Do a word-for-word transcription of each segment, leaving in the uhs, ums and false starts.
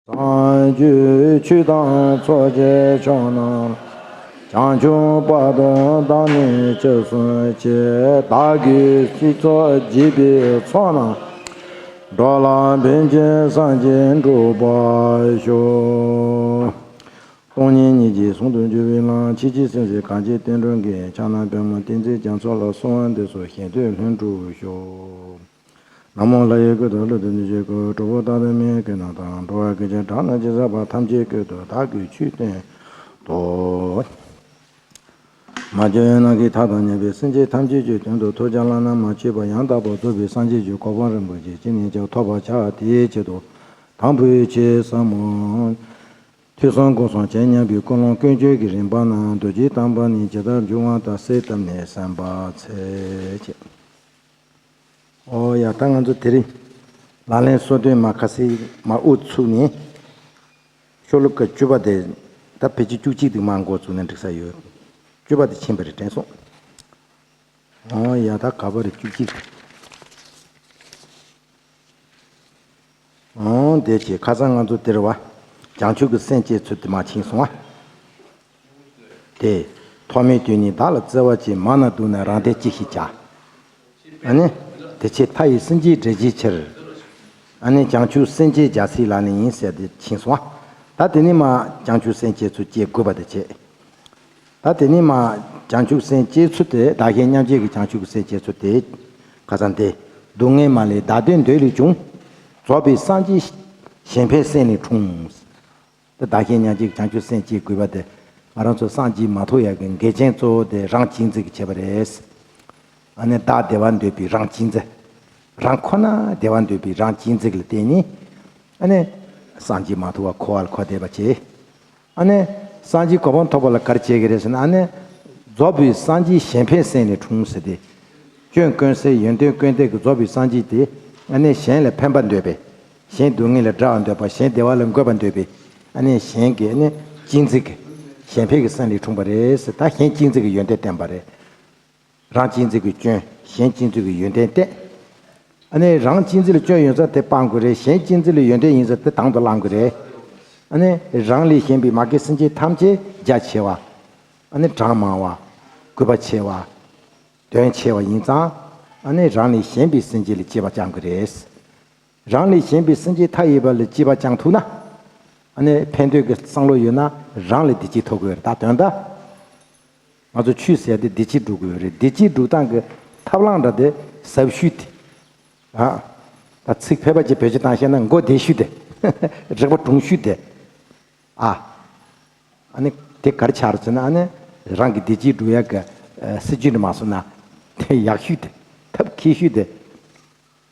གསང་རྒྱུད་ཆོས་དང་ཚོགས་ཀྱི་མཆོག་རྣམས། བྱང་ཆུབ་བར་དུ་བདག་ནི་སྐྱབས་སུ་མཆི། བདག་གིས་སྲིད་མཚོ་རྒྱས་པའི་ཚོགས་རྣམས། འགྲོ་ལ་ཕན་ཕྱིར་སངས་རྒྱས་འགྲུབ་པར་ཤོག། སྟོང་ཉིད་སྙིང་རྗེ་ཟུང་དུ་འཇུག་པའི་ལམ། ཆེས་ཆེར་གསལ་མཛད་གངས་ཅན་བསྟན་འགྲོའི་དགེ། ཕྱག་ན་པདྨོ་བསྟན་འཛིན་རྒྱ་མཚོ་ལ། གསོལ་བ་འདེབས་སོ་ཞལ་འདོད་ལྷུན་གྲུབ་ཤོག། ན་མོ་ལྷ་ཡི་སྐུ་དང་ཀླུ་དང་གནོད་སྦྱིན་སྐུ། གྲུབ་པ་དག་དང་མི་ཡི་སྐུ་རྣམས་དང་། འགྲོ་བ་ཀུན་གྱི་དགྲ་རྣམས་ཀྱི། བསད་པ་ཐམས་ཅད་སྐུ་མདོག་དག་གི་ཆོས་སྟོན་ཏོ། མ་བཅོས་ནམ་མཁའི་མཐའ་དང་མཉམ་པའི་སེམས་ཅན་ཐམས་ཅད་ཀྱི་དོན་དུ་ཐུགས་ཀྱང་བླ་ན་མ་མཆིས་པ་ཡང་དག་པར་རྫོགས་པའི་སངས་རྒྱས་ཀྱི་གོ་འཕང་རིན་པོ་ཆེ་ཅི་ནས་ཀྱང་ཐོབ་པར་བྱ། དེའི་ཆེད་དུ་དང་པོའི་ཆོས་ཟབ་མོ། ཐོས་བསམ་སྒོམ་གསུམ་བྱེད་སྙམ་པའི་ཀུན་སློང་ཀུན་སྤྱོད་ཀྱི་རིམ་པ་ནང་རྡོ་རྗེ་ཐང་པ་ནས་ཇི་ལྟར་འབྱུང་བ་དང་གསལ་བཏབ་ནས་གསན་པ་འཚལ་ཞེས། ཨོ་ཡ། ད་ང་ཚོ་དེ་རིང་ལག་ལེན་སོ་བདུན་མ་ཁ་སིག་མ་དབུ་ཚུགས་ནས་ཤོ་ལོ་ཀ་བཅུ་པ་དེ། ད་ཕལ་ཆེར་བཅུ་གཅིག་དེ་མ་འགོ་བཙུགས་ན་འགྲིག་ས་ཡོད། བཅུ་པ་དེ་ཕྱིན་པ་རེད་དྲན་སོང་། ཨོ་ཡ། ད་ག་པ་རེད། བཅུ་གཅིག་ཨང་། དེ་བྱས་ཁ་སང་ང་ཚོ་དེ་རེད་བ། བྱང་ཆུབ་ཀྱི་སེམས་བསྐྱེད་ཚུལ་དེ་མར་ཕྱིན་སོང་བ། དེ། ཐོག་མའི་དུས་ནས་བདག་ལ་བརྩེ་བ་ཆེ། མ་ན་སྡུག་ན་རང་བདེ་ཅི་ཞིག་བྱ། ཨ་ནི། དེ་ཕྱིར་མཐའ་ཡས་སེམས་ཅན་བསྒྲལ་བྱའི་ཕྱིར། ཨ་ནི་བྱང་ཆུབ་སེམས་བསྐྱེད་རྒྱལ་སྲས་ལག་ལེན་ཡིན་ཟེར་ཏེ་ཕྱིན་སོང་བ། ད་དེ་ནས་མར་བྱང་ཆུབ་སེམས་བསྐྱེད་ཚུལ་བསྐྱེད་དགོས་པ་དེ་བྱས། ད་དེ་ནས་མར་བྱང་ཆུབ་སེམས་བསྐྱེད་ཚུལ་དེ། བདག་གཞན་མཉམ་བརྗེ་གི་བྱང་ཆུབ་ཀྱི་སེམས་བསྐྱེད་ཚུལ་དེ། ཁ་སང་དེ། སྡུག་བསྔལ་མ་ལུས་བདག་བདེ་འདོད་ལས་བྱུང་། རྫོགས་པའི་སངས་རྒྱས་གཞན་ཕན་སེམས་ལས་འཁྲུངས། དེ་བདག་གཞན་མཉམ་བརྗེ་གི་བྱང་ཆུབ་སེམས་བསྐྱེད་དགོས་པ་དེ། ང་རང་ཚོ་སངས་རྒྱས་མ་ཐོབ་ཡག་གི་འགལ་རྐྱེན་གཙོ་བོ་དེ་རང་གཅེས་འཛིན་གྱིས་བྱས་པ་རེད། ཨ་ནི་བདག་བདེ་བ་འདོད་པའི་རང་གཅེས་འཛིན། རང་ཁོ་ན་བདེ་བ་འདོད་པའི་རང་གཅེས་འཛིན་ལ་བརྟེན་ནས། ཨ་ནི་སངས་རྒྱས་མ་ཐོབ་པ་འཁོར་བ་ལ་འཁོར་བསྡད་པ་བྱས། ཨ་ནི་སངས་རྒྱས་གོ་འཕང་ཐོབ་པ་ལ་ག་རེ་བྱེད་ཀྱི་རེད་ཟེར་ན། ཨ་ནི་རྫོགས་པའི་སངས་རྒྱས་གཞན་ཕན་སེམས་ལས་འཁྲུངས་ཟེར་ཏེ། སྐྱོན་ཀུན་ཟད་ཡོན་ཏན་ཀུན་ལྡན་གྱི་རྫོགས་པའི་སངས་རྒྱས་དེ། ཨ་ནི་གཞན་ལ་ཕན་པ་འདོད་པའི། གཞན་སྡུག་བསྔལ་ལས་བསྒྲལ་བར་འདོད་པ། གཞན་བདེ་བ་ལ་འགོད་པར་འདོད་པའི། ཨ་ནི་གཞན་གྱི་ཨ་ནི་གཅེས་འཛིན་གྱི་གཞན་ཕན་གྱི་སེམས་ལས་འཁྲུངས་པ་རེད་ཟེར། ད་གཞན་གཅེས་འཛིན་གྱི་ཡོན་ཏན་བསྟན་པ་རེད། རང་གཅེས་འཛིན་གྱི་སྐྱོན། གཞན་གཅེས་འཛིན་གྱི་ཡོན་ཏན་བསྟན། ཨ་ནི་རང་གཅེས་འཛིན་ལ་སྐྱོན་ཡོད་ས་དེ་སྤང་དགོས་རེད། གཞན་གཅེས་འཛིན་ལ་ཡོན་ཏན་ཡིན་ས་དེ་དང་དུ་བླང་དགོས་རེད། ཨ་ནི་རང་ལས་གཞན་པའི་མ་སྐྱེས་སེམས་ཅན་ཐམས་ཅད་རྒྱ་ཆེ་བ། ཨ་ནི་གྲངས་མང་བ། གུས་པ་ཆེ་བ། དོན་ཆེ་བ་ཡིན་ཙང་། ཨ་ནི་རང་ལས་གཞན་པའི་སེམས་ཅན་ལ་གཅེས་པ་བཅང་དགོས་རེད། རང་ལས་གཞན་པའི་སེམས་ཅན་མཐའ་ཡས་པ་ལ་གཅེས་པ་བཅང་ཐུབ་ན། ཨ་ནི་ཕན་འདོད་ཀྱི་བསམ་བློ་ཡོད་ན་རང་ལ་བདེ་སྐྱིད་ཐོབ་དགོས་རེད། ད་དོན་དག་ང་ཚོ་ཆོས་ཟེར་དེ་བདེ་སྐྱིད་སྒྲུབ་དགོས་རེད། བདེ་སྐྱིད་སྒྲུབ་སྟངས་ཀྱི་ཐབས་ལམ་འདྲ་དེ་ཟབ་ཤོས་དེ། ཨ། ད་ཚིག་ཕལ་པ་ཅིག་བེད་སྤྱོད་བཏང་བཤད་ན་མགོ་བདེ་ཤོས་དེ། རེག་པ་གྲུང་ཤོས་དེ། ཨ། ཨ་ནི་དེ་ག་རེ་ཆགས་རེད་ཟེར་ན། ཨ་ནི་རང་གི་བདེ་སྐྱིད་སྒྲུབ་ཡག་གི་ཨ་སྲིད་ཇུས་འདྲ་མ་བཟོས་ན་དེ་ཡག་ཤོས་དེ། ཐབས་མཁས་ཤོས་དེ།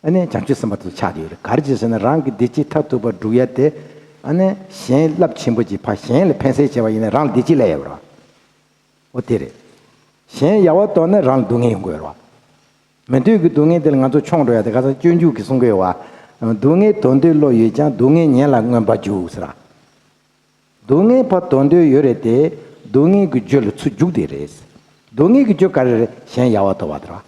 ཨ་ནི་བྱང་ཆུབ་སེམས་དཔའ་དེ་ཚོ་ཆགས་བསྡད་ཡོད་རེད། ག་རེ་བྱས་ཟེར་ན། རང་གི་བདེ་སྐྱིད་མཐར་ཐུག་པ་སྒྲུབ་ཡ་དེ། ཨ་ནི་གཞན་རླབས་ཆེན་པོ་ཅིག་ཕར་གཞན་ལ་ཕན་སེམས་བྱས་པ་ཡིན་ན་རང་ལ་བདེ་སྐྱིད་སླེབས་ཡོད་རེད་བ། འོ་དེ་རེད། གཞན་ཡལ་བར་དོར་ན་རང་ལ་སྡུག་བསྔལ་ཡོང་གི་ཡོད་རེད་བ། མི་འདོད་ཀྱི་སྡུག་བསྔལ་དེ་ལ་ང་ཚོ་མཆོང་འགྲོ་ཡ་དེ། ཁ་སང་སྤྱོད་འཇུག་གིས་གསུང་གི་ཡོད་བ། སྡུག་བསྔལ་དོར་འདོད་བློ་ཡོད་ཀྱང་། སྡུག་བསྔལ་ཉེ་ལ་མངོན་པར་རྒྱུག་ཟེར་ར། སྡུག་བསྔལ་ཕར་དོར་འདོད་ཡོད་རེད་དེ། སྡུག་བསྔལ་གྱི་རྒྱུ་ལ་ཚུར་རྒྱུག་བསྡད་རེད། སྡུག་བསྔལ་གྱི་རྒྱུ་ག་རེ་རེད། གཞན་ཡལ་བར་དོར་བ་དེ་རེད་བ།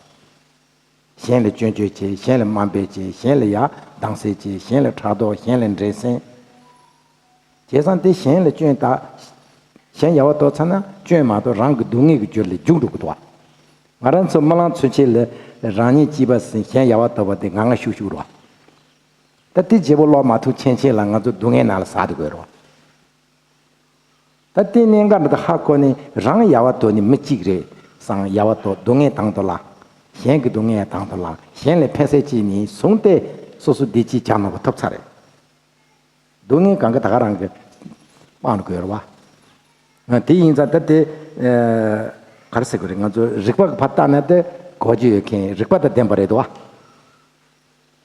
གཞན་ལ་སྐྱོན་བརྗོད་བྱེད། གཞན་ལ་དམའ་འབེབས་བྱེད། གཞན་ལ་ཡ་སྡང་ཟེར་བྱེད། གཞན་ལ་ཕྲག་དོག་གཞན་ལ་འགྲན་སེམས། བྱས་ཙང་དེ་གཞན་ལ་སྐྱོན་ད། གཞན་ཡལ་བར་དོར་ཚར་ན་སྐྱོན་མ་གཏོགས་རང་གི་སྡུག་བསྔལ་གྱི་རྒྱུ་ལ་རྒྱུག་འགྲོ་གི་འདུག་བ། ང་རང་ཚོ་རྨི་ལམ་ཚུན་ཆད་ལ་རང་ཉིད་སྐྱིད་པ་ཟིན། གཞན་ཡལ་བར་དོར་བ་དེ་ངང་ངམ་ཤུགས་ཤུགས་རེད་བ། ད་དེ་བརྗེ་པོ་ལོག་མ་ཐུབ་ཕྱིན་ཆད་ལ་ང་ཚོ་སྡུག་བསྔལ་ནང་ལ་ཟགས་བསྡད་ཀྱི་ཡོད་རེད་བ། ད་ལྟའི་གནད་འགག་འདི་ཧ་གོ་ནས། རང་ཡལ་བར་དོར་ནས་མི་གཅིག་རེ་སང་ཡལ་བར་དོར། སྡུག་བསྔལ་དང་དུ་བླངས། གཞན་གྱི་སྡུག་བསྔལ་ཡང་དང་དུ་བླངས། གཞན་ལ་ཕན་སེམས་བསྐྱེད་ནས་བཟུང་སྟེ་སོ་སོ་བདེ་སྐྱིད་བྱ་ནོར་བ་ཐོབ་ཚར་རེད། སྡུག་བསྔལ་གང་ག་ད་ག་རང་གིས་སྤང་དགོས་རེད་བ། དེ་ཡིན་ཙང་ད་དེ་ག་རེ་ཟེར་དགོས་རེད། ང་ཚོ་རིག་པ་གི་ཕར་བལྟས་ན་དེ་གོ་རྒྱུ་ཡོད་མཁན། རིག་པ་དང་ལྡན་པ་རེད་དོ།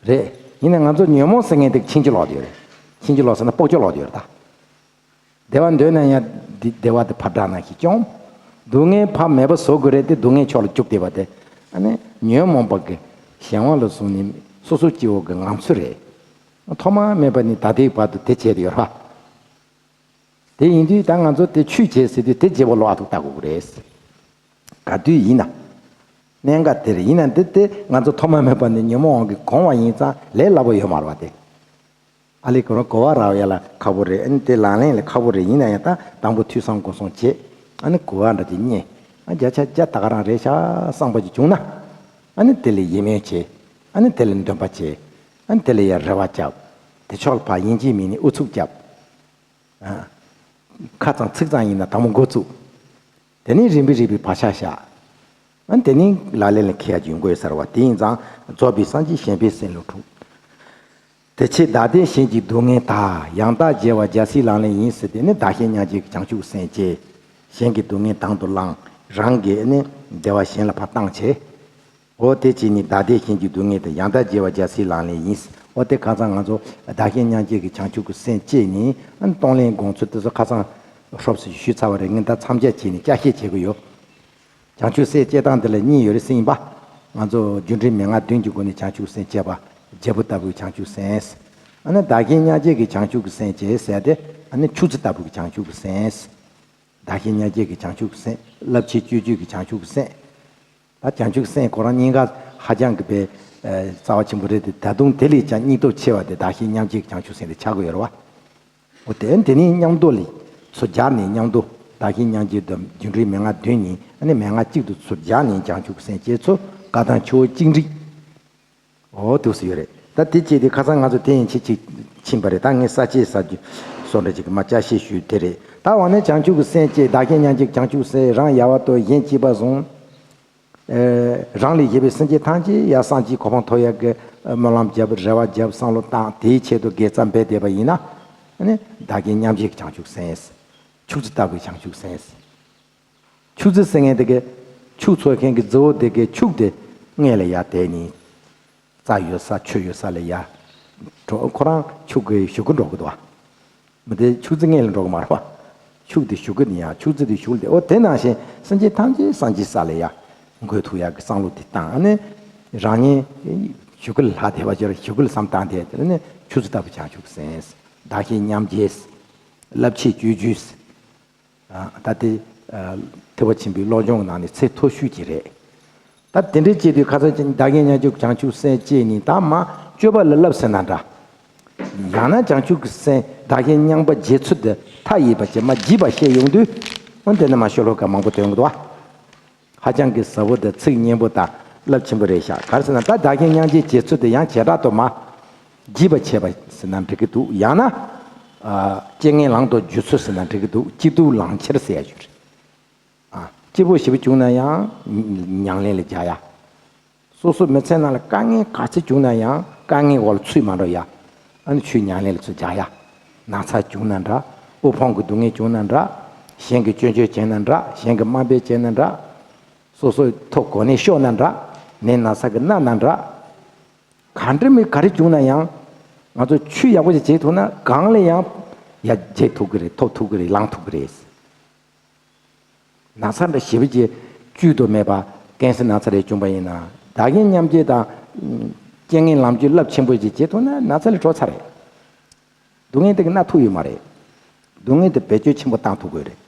རེད། ཡིན་ནའང་ང་ཚོ་ཉོན་མོངས་ཟེར་མཁན་དེ་ཕྱིན་ཅི་ལོག་དེ་རེད། ཕྱིན་ཅི་ལོག་ཟེར་ན་ལྐོག་ཅོག་ལོག་དེ་རེད་ད། བདེ་བ་འདོད་ན་ཡང་བདེ་བདེ་བ་དེ་ཕར་བསྒྲགས་ན་ཞིག་ཀྱང་། སྡུག་བསྔལ་ཕར་མེད་པ་བཟོ་དགོས་རེད་དེ། སྡུག་བསྔལ་ཕྱོགས་ལ་བཅུག་བསྡད་པ་དེ། ཨ་ནི་ཉོན་མོངས་པ་གི་གཞན་དབང་ལ་བཟུང་ནས་སོ་སོ་སྐྱེ་བོ་གི་ངང་ཚུལ་རེད། ཐོག་མ་མེད་པ་ནས་ད་ལྟའི་བར་དུ་དེ་བྱས་ཏེ་ཡོད་རེད་བ། དེ་ཡིན་དུས་ད་ང་ཚོ་དེ་ཆོས་བྱེད་ཟེར་དུས་དེ་བརྗེ་པོ་ལོག་ཨ་ཐུག་ལྟ་དགོས་ཀྱི་རེད། ག་དུས་ཡིན་ན། གནད་འགག་དེ་རེད། ཡིན་ན་འདི་དེ་ང་ཚོ་ཐོག་མ་མེད་པ་ནས་ཉོན་མོངས་དབང་གིས་གོང་བ་ཡིན་ཙང་ལས་སླ་པོ་ཡོད་མ་རེད་བ་དེ། ཨ་ལས་ཁོ་རང་གོ་བ་རག་ཡ་ལ་ཁག་པོ་རེད། ཨ་ནི་དེ་ལག་ལེན་ལ་ཁག་པོ་རེད། ཡིན་ན་ཡང་ད་དང་པོ་ཐོས་བསམ་སྒོམ་གསུམ་བྱེད། ཨ་ནི་གོ་བ་འདྲ་ཅིག་རྙེད། ཨ་བརྒྱ་ཆ་བརྒྱ་ད་ག་རང་རེད་ཤག་བསམ་པ་ཅིག་བྱུང་ན། ཨ་ནི་དེ་ལ་ཡིད་སྨོན་བྱེད། ཨ་ནི་དེ་ལ་འདུན་པ་བྱེད། ཨ་ནི་དེ་ལ་ཡ་རེ་བ་བརྒྱབ། དེ་ཕྱོགས་ལ་ཕར་ཡིན་གཅིག་མིན་གཉིས་ཨུ་ཚུགས་བརྒྱབ། ཨ། ཁ་ཙམ་ཚིག་ཙམ་ཡིན་ན་དང་པོ་འགོ་བཙུགས། དེ་ནས་རིམ་པས་རིམ་པས་བག་ཆགས་བཞག། ཨ་དེ་ནས་ལག་ལེན་ལ་འཁེལ་ཡ་ཡོང་གི་ཡོད་ཟེར་བ་དེ་ཡིན་ཙང་། རྫོགས་པའི་སངས་རྒྱས་གཞན་ཕན་སེམས་ལ་འཁྲུངས། དེ་ཕྱིར་བདག་བདེ་གཞན་གྱི་སྡུག་བསྔལ་དག། ཡང་དག་བརྗེ་བར་རྒྱལ་སྲས་ལག་ལེན་ཡིན་ཟེར། དེ་ནི་བདག་གཞན་མཉམ་བརྗེའི་བྱང་ཆུབ་སེམས་བསྐྱེད། གཞན་གྱི་སྡུག་བསྔལ་དང་དུ་བླང་། རང་གི་ནི་བདེ་བ་གཞན་ལ་ཕར་བཏང་བྱེད། འོ་དེ་བྱས་ནས་བདག་བདེ་གཞན་གྱི་སྡུག་བསྔལ་དག། ཡང་དག་བརྗེ་བར་རྒྱལ་སྲས་ལག་ལེན་ཡིན། འོ་དེ་ཁ་སང་ང་ཚོ་བདག་གཞན་མཉམ་བརྗེ་གི་བྱང་ཆུབ་ཀྱི་སེམས་བསྐྱེད་ནས། ཨ་ནི་གཏོང་ལེན་སྒོམ་ཚུལ་དེ་ཚོ་ཁ་སང་ཧྲོབ་ཙམ་ཞུས་ཚར་བ་རེད། ངས་ད་མཚམས་སྦྱར་བྱས་ནས་བསྐྱར་བཤད་བྱེད་ཀྱི་ཡོད། བྱང་ཆུབ་སེམས་བསྐྱེད་སྟངས་འདི་ལ་གཉིས་ཡོད་རེད་ཟེར་ཡིན་པ། ང་ཚོ་རྒྱུ་འབྲས་མན་ངག་བདུན་གྱི་སྒོ་ནས་བྱང་ཆུབ་སེམས་བསྐྱེད་པ། རྒྱལ་པོ་ལྟ་བུའི་བྱང་ཆུབ་སེམས། ཨ་ནི་བདག་གཞན་མཉམ་བརྗེ་གི་བྱང་ཆུབ་ཀྱི་སེམས་བསྐྱེད་ཟེར་ཏེ། ཨ་ནི་ཆུད་ཟོས་ལྟ་བུ་གི་བྱང་ཆུབ་ཀྱི་སེམས། བདག་གཞན་མཉམ་བརྗེ་གི་བྱང་ཆུབ་ཀྱི་སེམས། རླབས་ཆེན་སྤྱོད་བརྒྱུད་ཀྱི་བྱང་ཆུབ་ཀྱི་སེམས། ད་བྱང་ཆུབ་སེམས་ཁོ་རང་གཉིས་ཀ་ཧ་ཅང་གི་དཔེ་རྩ་བ་ཆེན་པོ་རེད་དེ། ད་དུང་དེ་ལས་ཀྱང་སྙིང་སྟོབས་ཆེ་བ་དེ་བདག་གཞན་མཉམ་བརྗེ་གི་བྱང་ཆུབ་སེམས་དེ་ཆགས་ཀྱི་ཡོད་རེད་བ། འོ་དེ་དེ་ནས་མཉམ་དུ་ལས་ཚུར་སྦྱར་ནས། མཉམ་དུ་བདག་གཞན་མཉམ་བརྗེ་དང་རྒྱུ་འབྲས་མན་ངག་བདུན་ཡིན། ཨ་ནི་མན་ངག་གཅིག་ཏུ་ཚུར་སྦྱར་ནས་བྱང་ཆུབ་སེམས་བསྐྱེད་ཚུལ་བཀའ་དང་ཆོས་གཅིག་འགྲིག། འོ་འདུག་སེ་ཡོད་རེད། ད་དེ་བྱས་ཏེ་ཁ་སང་ང་ཚོ་དེ་ཡན་ཆད་ཅིག་ཕྱིན་པ་རེད། ད་ངས་ས་བཅད་ཟ་རྒྱུ་སོགས་འདྲ་ཅིག་མར་བསྐྱར་བཤད་ཞུས་དེ་རེད། ད་འོ་ན་བྱང་ཆུབ་ཀྱི་སེམས་བསྐྱེད། བདག་གཞན་མཉམ་བརྗེའི་བྱང་ཆུབ་སེམས། རང་ཡལ་བར་དོར་གཞན་གཅེས་པར་བཟུང་། ཨེ། རང་ལས་གཞན་པའི་སེམས་ཅན་ཐམས་ཅད་ཡ་སངས་རྒྱས་གོ་འཕང་ཐོབ་ཡག་གི་སྨོན་ལམ་བརྒྱབ། རེ་བ་བརྒྱབ། བསམ་བློ་བཏང་། དེའི་ཆེད་དུ་དགེ་རྩ་འབད་བསྡད་པ་ཡིན་ན། ཨ་ནི་བདག་གཞན་མཉམ་བརྗེའི་བྱང་ཆུབ་སེམས། ཆུད་ཟོས་ལྟ་བུའི་བྱང་ཆུབ་སེམས། ཆུད་ཟོས་ཟེར་མཁན་དེ་གའི་ཕྱུགས་འཚོ་མཁན་གྱི་རྫི་བོ་དེ་གའི་ཕྱུགས་དེ་སྔོན་ལ་ཡར་དེད་ནས། རྩྭ་ཡོད་ས་ཆུ་ཡོད་ས་ལ་ཡར་འགྲོ། ཁོ་རང་ཕྱུགས་ཀྱི་གཞུག་གུ་འགྲོ་གི་འདུག་བ། མི་དེ་ཕྱུགས་རྫི་སྔོན་ལ་འགྲོ་གི་མ་རེད་བ། ཕྱུགས་དེ་གཞུག་གུ་ནས་ཡར། ཕྱུགས་རྫི་དེ་གཞུག་ལ་དེད། འོ་དེ་ནང་བཞིན་སེམས་ཅན་ཐམས་ཅད་སངས་རྒྱས་ས་ལ་ཡར་འགོད་ཐུབ་ཡག་གི་བསམ་བློ་དེ་བཏང་། ཨ་ནི་རང་ཉིད་གཞུག་གུ་ལ་ལྷག་བསྡད་པ་ཅིག་གཞུག་གུ་ལ་བསམ་བཏང་བསྡད། དེ་ནི་ཆུད་ཟོས་ལྟ་བུའི་བྱང་ཆུབ་སེམས། བདག་གཞན་མཉམ་བརྗེ། རླབས་ཆེན་སྤྱོད་བརྒྱུད། ཨ། ད་དེ། ཨ། ཐེག་པ་ཆེན་པོའི་བློ་སྦྱོང་གི་ནང་ནས་ཚད་མཐོ་ཤོས་ཅིག་རེད། ད་དེ་འདྲའི་བྱེད་དུས་ཁ་སང་བདག་གཞན་མཉམ་བརྗེའི་བྱང་ཆུབ་སེམས་བསྐྱེད་ནས། ད་མར་སྤྱོད་པ་ལ་བསླབ་ཟེར་ན་འདྲ། ཡང་ན་བྱང་ཆུབ་ཀྱི་སེམས་བདག་གཞན་མཉམ་པར་བརྗེ་ཚུལ་དེ་མཐའ་ཡས་པ་བྱས། མར་བརྗེས་པ་བཤད་ཡོང་དུས། འོ་དེ་ནི་མར་ཤོ་ལོ་ཀ་མང་པོ་ཐོན་གྱི་འདུག་བ། ཧ་ཅང་གི་ཟབ་པོ་དང་ཚིག་སྙན་པོ་དང་རླབས་ཆེན་པོ་རེད་ཤག། ག་རེ་ཟེར་ན། ད་བདག་གཞན་མཉམ་བརྗེ་བྱེད་ཚུལ་དེ་ཡང་བྱེ་བྲག་ཏུ་མར་བརྗེས་པ་བྱས་པ་ཟེར་ན་འགྲིག་གི་འདུག། ཡང་ན། ཨ། རྐྱེན་ངན་ལམ་དུ་བསྒྱུར་ཚུལ་ཟེར་ན་འགྲིག་གི་འདུག། སྐྱིད་སྡུག་ལང་ཁྱེར་ཟེར་ཡ་ཞིག་རེད། ཨ། སྐྱིད་པོ་ཞེ་པོ་བྱུང་ན་ཡང་ཉམས་ལེན་ལ་སྦྱར་ཡ། སོ་སོའི་མི་ཚེ་ནང་ལ་དཀའ་ངལ་ག་ཚོད་བྱུང་ན་ཡང་དཀའ་ངལ་འོག་ལ་ཚུད་མ་འགྲོ་ཡ། ཨ་ནི་ཆོས་ཉམས་ལེན་ལ་ཚུར་སྦྱར་ཡ། ན་ཚ་བྱུང་ན་འདྲ། དབུལ་ཕོངས་ཀྱི་སྡུག་བསྔལ་བྱུང་ན་འདྲ། གཞན་གྱིས་སྐྱོན་བརྗོད་བྱས་ན་འདྲ། གཞན་གྱིས་དམའ་འབེབས་བྱས་ན་འདྲ། སོ་སོའི་ཐོག་གོ་གནས་ཤོར་ན་འདྲ། ནད་ན་ཚ་གིས་མནར་ན་འདྲ། ག་འདྲ་མི་ག་རེ་བྱུང་ན་ཡང་ང་ཚོ་ཆོས་ཡག་པོ་ཞིག་བྱེད་ཐུབ་ན། གང་ལ་ཡང་ཡར་རྒྱས་ཐུབ་ཀྱི་རེད། ཐོབ་ཐུབ་ཀྱི་རེད། ལང་ཐུབ་ཀྱི་རེད། ན་ཚ་འདྲ་ཞེ་པོ་ཅིག་བཅོས་ཐུབ་མེད་པ། ཀན་སར་ན་ཚ་རེ་བྱུང་པ་ཡིན་ན། བདག་གཞན་མཉམ་བརྗེ་དང་རྐྱེན་ངན་ལམ་བཅུ་རླབས་ཆེན་པོ་ཞིག་བྱེད་ཐུབ་ན་ན་ཚ་ལས་གྲོལ་ཚར་རེད། སྡུག་བསྔལ་དེ་གིས་མནར་ཐུབ་ཡོད་མ་རེད། སྡུག་བསྔལ་དེ་བེད་སྤྱོད་ཆེན་པོ་བཏང་ཐུབ་དགོས་རེད།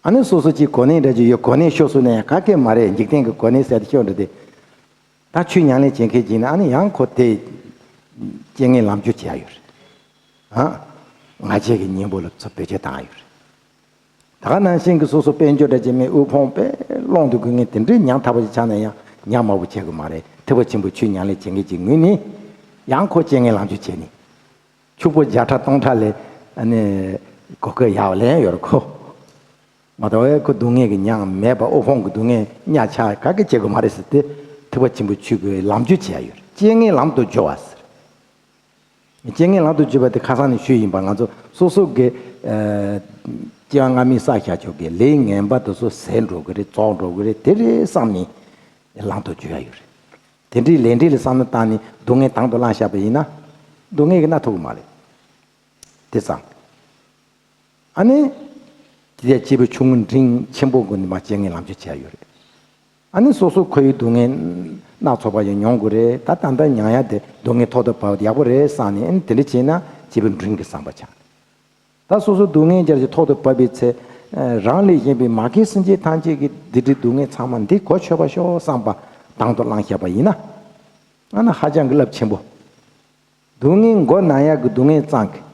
ཨ་ནི་སོ་སོ་ཅིག་གོ་གནས་འདྲ་ཅིག་ཡོད། གོ་གནས་ཤོར་སོང་ན་ཡང་ག་གེ་མ་རེད། འཇིག་རྟེན་གྱི་གོ་གནས་ཟེར་དེ་ཤོར་འགྲོ་དེ། ད་ཆོས་ཉམས་ལེན་བྱེད་མཁན་ཅིག་ན། ཨ་ནི་ཡང་ཁོ་དེ་རྐྱེན་ངན་ལམ་བཅུ་བྱེད་ཡ་ཡོད་རེད། ཨ། ང་རྒྱལ་གྱི་གཉེན་པོ་ལ་ཚུར་བེད་སྤྱོད་བཏང་ཡ་ཡོད་རེད། ད་ག་ནང་བཞིན་གྱི་སོ་སོ་དཔལ་འབྱོར་འདྲ་ཅིག་མེད། དབུལ་ཕོངས་དཔེ་ཀློང་དུ་སྐུལ་མཁན་དེ་འདྲའི་ཉམ་ཐག་པ་ཅིག་ཆགས་ན་ཡང་ཉམ་དམའ་པོ་བྱེད་དགོས་མ་རེད། ཐེག་པ་ཆེན་པོའི་ཆོས་ཉམས་ལེན་བྱེད་མཁན་ཅིག་ངོས་ནས་ཡང་ཁོ་རྐྱེན་ངན་ལམ་བཅུ་བྱས་ནས། ཕྱུག་པོ་བརྒྱ་ཕྲག་སྟོང་ཕྲག་ལ་ཨ་ནི་གོ་སྐབས་ཡག་པོ་ལེན་ཡོད་རེད་ཁོ། མ་གཏོགས་ཨེ་ཁོ་སྡུག་བསྔལ་གྱི་མྱང་མེད་པ། དབུལ་ཕོངས་ཀྱི་སྡུག་བསྔལ་གཉའ་ཆག་ག་གེ་བྱེད་དགོས་མ་རེད་ཟེར་ཏེ། ཐེག་པ་ཆེན་པོའི་ཆོས་ཀྱི་ལམ་བཅུ་བྱས་ཡོད་རེད། རྐྱེན་ངན་ལམ་དུ་སྦྱོར་བ་ཟེར། རྐྱེན་ངན་ལམ་དུ་སྦྱོར་བ་དེ་ཁ་སང་ནས་ཞུས་ཡིན་པ། ང་ཚོ་སོ་སོ་གི། ཨ། སྐྱེ་བ་སྔ་མའི་བསགས་བཞག་ཆོག་གི་ལས་ངན་པ་དེ་ཚོ་ཟད་འགྲོ་གི་རེད། རྫོགས་འགྲོ་གི་རེད། དེ་རེད་བསམ་ནས་ལམ་དུ་སྦྱོར་ཡ་ཡོད་རེད། དེ་འདྲའི་ལས་འབྲས་ལ་བསམ་བློ་བཏང་ནས་སྡུག་བསྔལ་དང་དུ་བླངས་བཞག་པ་ཡིན་ན། སྡུག་བསྔལ་གྱིས་མནར་ཐུབ་ཀྱི་མ་རེད། དེ་ཙང་། ཨ་ནི། དེ་སྐྱེས་བུ་ཆུང་ངུ་འབྲིང་ཆེན་པོ་ཀུན་ནས་མར་རྐྱེན་ངན་ལམ་བཅུ་བྱས་ཡོད་རེད། ཨ་ནི་སོ་སོ་ཁོར་ཡུག་སྡུག་བསྔལ་སྣ་ཚོགས་པ་ཞིག་མྱོང་དགོས་རེད། ད་ད་ལྟ་མྱང་ཡ་དེ་སྡུག་བསྔལ་ཐོག་ཏུ་བབས་ཡག་པོ་རེད་བསམ་ནས། ཨ་ནི་དེ་འདྲ་བྱས་ན་སྐྱེས་བུ་འབྲིང་གི་བསམ་པ་ཆགས། ད་སོ་སོ་སྡུག་བསྔལ་ཅིག་ཐོག་ཏུ་བབས་པའི་ཚེ། རང་ལས་གཞན་པའི་མ་རྒན་སེམས་ཅན་ཐམས་ཅད་ཀྱི་སྡིག་སྒྲིབ་སྡུག་བསྔལ་ཚང་མ་འདི་གོ་ཆོད་པ་ཤོག་བསམ་པ་དང་དུ་བླངས་བཞག་པ་ཡིན་ན། ཨ་ནི་ཧ་ཅང་གི་རླབས་ཆེན་པོ། སྡུག་བསྔལ་མགོ་ན་ཡག་གི་སྡུག་བསྔལ་ཙམ་གྱིས་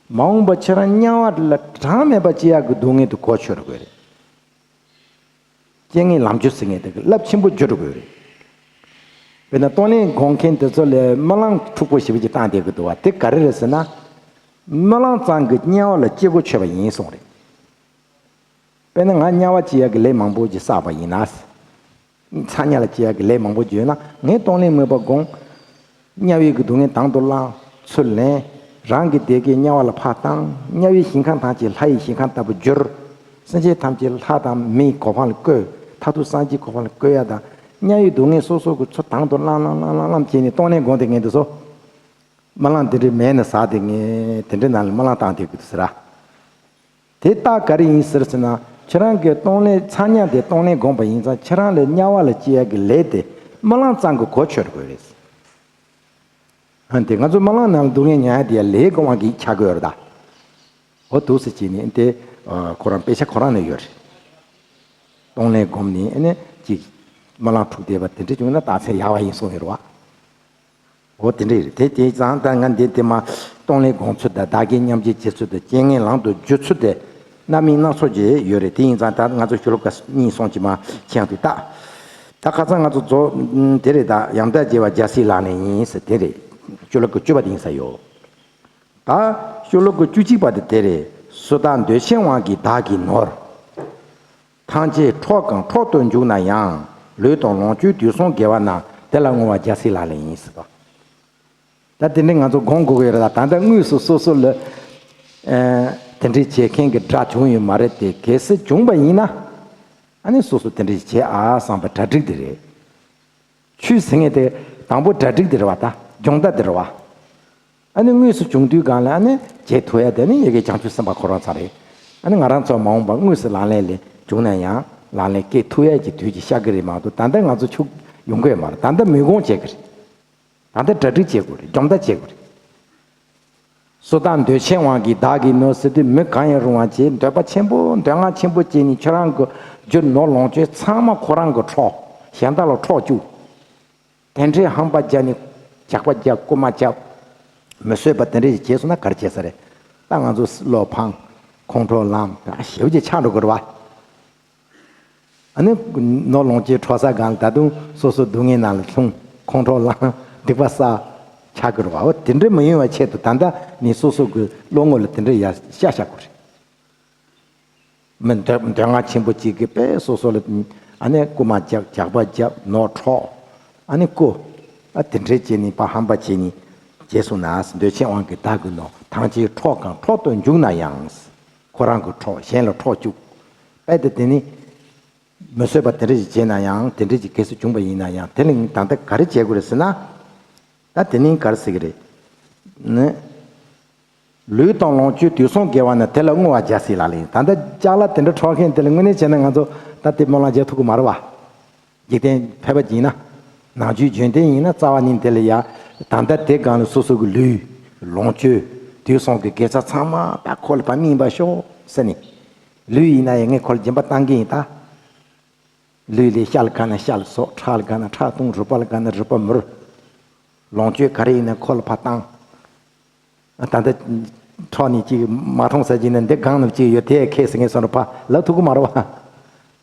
མ་འོངས་པ་ཁྱེད་རང་དམྱལ་བ་ལ་གྲངས་མེད་པ་སྐྱེ་ཡག་གི་སྡུག་བསྔལ་དེ་གོ་ཆོད་དགོས་རེད། རྐྱེན་ངན་ལམ་རྒྱུ་ཟེར་མཁན་དེ་གི་རླབས་ཆེན་པོ་བརྒྱུད་འགྲོ་དགོས་རེད། དཔེར་ན་གཏོང་ལེན་སྒོམ་མཁན་དེ་ཚོ་ལ་སྨོན་ལམ་འཁྲུག་པོ་ཞེ་པོ་ཅིག་བཏང་བསྡད་ཀྱི་འདུག་བ། དེ་ག་རེ་རེད་ཟེར་ན། སྨོན་ལམ་ཙམ་གྱིས་དམྱལ་བ་ལ་སྐྱེ་སྒོ་ཆོད་པ་ཡིན་གསུངས་རེད། དཔེར་ན་ང་དམྱལ་བ་སྐྱེ་ཡག་གི་ལས་མང་པོ་ཅིག་བསགས་པ་ཡིན་ན། ཚ་དམྱལ་ལ་སྐྱེ་ཡག་གི་ལས་མང་པོ་ཅིག་ཡོད་ན། ངས་གཏོང་ལེན་མོས་པ་སྒོམ། དམྱལ་བའི་གི་སྡུག་བསྔལ་དང་དུ་བླངས། ཚུར་ལེན། རང་གི་བདེ་སྐྱིད་དམྱལ་བ་ལ་ཕར་བཏང་། དམྱལ་བའི་ཞིང་ཁམས་ཐམས་ཅད་ལྷ་ཡི་ཞིང་ཁམས་ལྟ་བུ་བསྒྱུར། སེམས་ཅན་ཐམས་ཅད་ལྷ་དང་མིའི་གོ་འཕང་ལ་བཀོད། མཐར་ཐུག་སངས་རྒྱས་གོ་འཕང་ལ་བཀོད་ཡག་དང་། དམྱལ་བའི་སྡུག་བསྔལ་སོ་སོ་གི་ཚུར་དང་དུ་བླངས་བླངས་བླངས་བླངས་བླངས་བྱས་ནས་གཏོང་ལེན་སྒོམ་བསྡད་མཁན་དེ་ཚོ། སྨོན་ལམ་འདི་འདྲའི་མེད་ན་ཟ་བསྡད་མཁན་དེ་འདྲའི་ནང་ལ་སྨོན་ལམ་བཏང་བསྡད་དགོས་འདུག་ཟེར་ར། དེ་རྟགས་ག་རེ་ཡིན་ཟེར་ཟེར་ན། ཁྱེད་རང་གིས་གཏོང་ལེན་ཚ་དམྱལ་དེ་གཏོང་ལེན་སྒོམ་པ་ཡིན་ཙང་། ཁྱེད་རང་ལ་དམྱལ་བ་ལ་སྐྱེ་ཡག་གི་ལས་དེ་སྨོན་ལམ་ཙམ་གྱིས་གོ་ཆོད་དགོས་རེད། ཨ་དེ་ང་ཚོ་སྨོན་ལམ་ནང་ལ་སྡུག་བསྔལ་མྱོང་ཡག་དེ་ཡང་ལས་སྒོམ་པ་གིས་ཆགས་ཀྱི་ཡོད་རེད་ད། འོ་འདུག་སེ་བྱས་ནས་དེ་ཁོ་རང་དཔེ་ཆ་ཁོ་རང་ནས་ཡོད་རེད། གཏོང་ལེན་སྒོམ་ནས་ཨ་ནི་ཅིག་སྨོན་ལམ་འཁྲུག་བསྡད་པ་དེ་འདྲ་བྱུང་ན་རྟགས་མཚན་ཡག་པ་ཡིན་གསུངས་ཡོད་རེད་བ། འོ་དེ་འདྲ་རེད། དེ་དེ་ཙང་ད་ང་འདི་དེ་མ་གཏོང་ལེན་སྒོམ་ཚུལ་དང་བདག་གིས་མཉམ་བརྗེ་བྱེད་ཚུལ་དང་རྐྱེན་ངན་ལམ་དུ་བསྒྱུར་ཚུལ་དེ་རྣམ་གཡེང་སྣ་ཚོགས་ཀྱི་ཡོད་རེད། དེ་ཡིན་ཙང་ད་ང་ཚོ་ཤོ་ལོ་ཀ་གཉིས་གསུམ་ཅིག་མ་མཁྱེན་དུ་ད། ད་ཁ་སང་ང་ཚོ་རྫོགས་དེ་རེད། ད་ཡང་དག་བྱེད་པ་རྒྱལ་སྲས་ལག་ལེན་ཡིན་ཟེར་དེ་རེད། ཤོ་ལོ་ཀ་བཅུ་པ་དེ་ཡིན་ས་ཡོད། ད་ཤོ་ལོ་ཀ་བཅུ་གཅིག་པ་དེ་དེ་རེད། སུ་དག་འདོད་ཆེན་དབང་གིས་བདག་གི་ནོར། ཐམས་ཅད་འཕྲོག་གམ་འཕྲོག་ཏུ་འཇུག་ན་ཡང་། ལུས་དང་ལོངས་སྤྱོད་དུས་གསུམ་དགེ་བ་ན། དེ་ལ་བསྔོ་བ་རྒྱལ་སྲས་ལག་ལེན་ཡིན་ཟེར་བ། ད་དེ་འདྲའི་ང་ཚོ་སྒོམ་དགོས་ཀྱི་ཡོད་རེད། ད་ད་ལྟ་དངོས་སུ་སོ་སོ་ལ་ཨ་དེ་འདྲའི་བྱེད་མཁན་གྱི་དགྲ་བྱུང་ཡོད་མ་རེད་དེ། གལ་སྲིད་བྱུང་བ་ཡིན་ན་ཨ་ནི་སོ་སོ་དེ་འདྲ་བྱེད་ཨ་བསམ་པ་གྲ་སྒྲིག་དེ་རེད། ཆོས་ཟེར་མཁན་དེ་དང་པོ་གྲ་སྒྲིག་དེ་རེད་བ། ད་སྦྱོང་བརྡར་དེ་རེད་བ། ཨ་ནི་དངོས་སུ་བྱུང་དུས་སྒང་ལ་ཨ་ནི་བྱེད་ཐུབ་ཡ་དེ་ནི་ཡ་གི་བྱང་ཆུབ་སེམས་དཔའ་ཁོ་རང་ཚོ་རེད། ཨ་ནི་ང་རང་ཚོ་མ་འོངས་པ་དངོས་སུ་ལག་ལེན་ལ་བྱུང་ན་ཡང་ལག་ལེན་སྐྱེལ་ཐུབ་ཡ་གི་དུས་ཀྱི་ཤར་གི་རེད་མ་གཏོགས། ད་ལྟ་ང་ཚོ་ཆུག་ཡོང་གི་ཡོད་མ་རེད། ད་ལྟ་མི་དགོངས་བྱེད་གི་རེད། ད་ལྟ་གྲ་སྒྲིག་བྱེད་དགོས་རེད། སྦྱོང་བརྡར་བྱེད་དགོས་རེད། སུ་དག་འདོད་ཆེན་དབང་གིས་བདག་གི་ནོར་ཟེར་དུས་མི་གང་ཡང་རུང་བ་བྱེད། འདོད་པ་ཆེན་པོ་འདོད་རྔམ་ཆེན་པོ་བྱས་ནས་ཁྱོད་རང་གི་རྒྱུ་ནོར་ལོངས་སྤྱོད་ཚང་མ་ཁོ་རང་གི་འཕྲོག་གཞན་དག་ལ་འཕྲོག་བཅུག་དེ་འདྲའི་ཧམ་པ་བརྒྱབ་ནས་ཇག་པ་བརྒྱབ་རྐུ་མ་བརྒྱབ། མི་བཟོད་པ་དེ་འདྲ་ཞིག་བྱས་སོང་ན་ག་རེ་བྱེད་ས་རེད། ད་ང་ཚོ་བློ་ཕངས། ཁོང་ཁྲོ་ལངས། ད་ཞེ་པོ་ཅིག་ཆགས་འགྲོ་གི་རེད་བ། ཨ་ནི་ནོར་ལོངས་སྤྱོད་འཕྲོག་ས་སྒང་ལ་ད་དུང་སོ་སོ་སྡུག་བསྔལ་ནང་ལ་ལྷུང་། ཁོང་ཁྲོ་ལངས། སྡིག་པ་བསགས། ཆགས་ཀྱི་རེད་བ། འོ་དེ་འདྲ་མི་ཡོང་བའི་ཆེད་དུ་ད་ལྟ་ནས་སོ་སོ་གི་བློ་ངོ་ལ་དེ་འདྲ་ཡ་ཤ་ཤ་དགོས་རེད། མི་འདོད་འདོད་རྔམ་ཆེན་པོ་གཅིག་གིས་དཔེ་སོ་སོ་ལ་ཨ་ནི་རྐུ་མ་རྒྱབ། ཇག་པ་རྒྱབ། ནོར་འཕྲོག་ཨ་ནི་རྐུ། ཨ་དེ་འདྲའི་བྱས་ནས་ཕར་ཧམ་པ་བྱས་ནས་བྱས་སོང་ན། འདོད་ཆེན་དབང་གིས་བདག་གི་ནོར། ཐམས་ཅད་འཕྲོག་གམ་འཕྲོག་ཏུ་འཇུག་ན་ཡང་། ཁོ་རང་གིས་འཕྲོག་གཞན་ལ་འཕྲོག་བཅུག་དཔེ་དེ་དེ་ནི་མི་བཟོད་པ་དེ་འདྲ་ཞིག་བྱས་ན་ཡང་། དེ་འདྲ་ཞིག་གལ་སྲིད་བྱུང་བ་ཡིན་ན་ཡང་། དེ་ལ་ད་ལྟ་ག་རེ་བྱེད་དགོས་རེད་ཟེར་ན། ད་དེ་ནི་ག་རེ་ཟེར་གི་རེད་ནི། ལུས་དང་ལོངས་སྤྱོད་དུས་གསུམ་དགེ་བ་ན། དེ་ལ་བསྔོ་བ་རྒྱལ་སྲས་ལག་ལེན། ད་ལྟ་ཅ་ལག་དེ་འདྲ་འཕྲོག་མཁན་དེ་ལ་དངོས་གནས་བྱས་ན་ང་ཚོ་ད་དེ་སྨོན་ལམ་རྒྱག་ཐུབ་ཀྱི་མ་རེད་བ། འཇིག་རྟེན་ཕལ་པ་ཅིག་ཡིན་ན། ནང་ཆོས་རྒྱུན་ལྡན་ཡིན་ན་རྩ་བ་ཉིད་དེ་ལ་ཡ། ད་ལྟ་དེ་སྒང་ལ་སོ་སོ་གི་ལུས་ལོངས་སྤྱོད་དུས་གསུམ་གྱི་དགེ་རྩ་ཚང་མ་ད་ཁོ་ལ་ཕར་སྨིན་པར་ཤོག་ཟེར་ནས། ལུས་ཡིན་ན་ཡང་ངས་ཁོ་ལ་སྦྱིན་པ་བཏང་གི་ཡིན་ད། ལུས་ལ་ཤ་ལ་དགའ་ན་ཤ་ལ་གསོག་ཁྲག་ལ་དགའ་ན་ཁྲག་འཐུང་། རུས་པ་ལ་དགའ་ན་རུས་པ་མུར། ལོངས་སྤྱོད་ག་རེ་ཡིན་ན་ཁོ་ལ་ཕར་བཏང་། ད་ལྟ་འཕྲོག་ནས་ཅིག་མ་མཐོང་ཟེར་གྱི་ན། འདི་སྒང་ན་ཅིག་ཡོད་དེ་ཁྱེར་ཟེར་ངས་སོང་ར་ཕར་ལབ་ཐུབ་ཀྱི་མ་རེད་བ།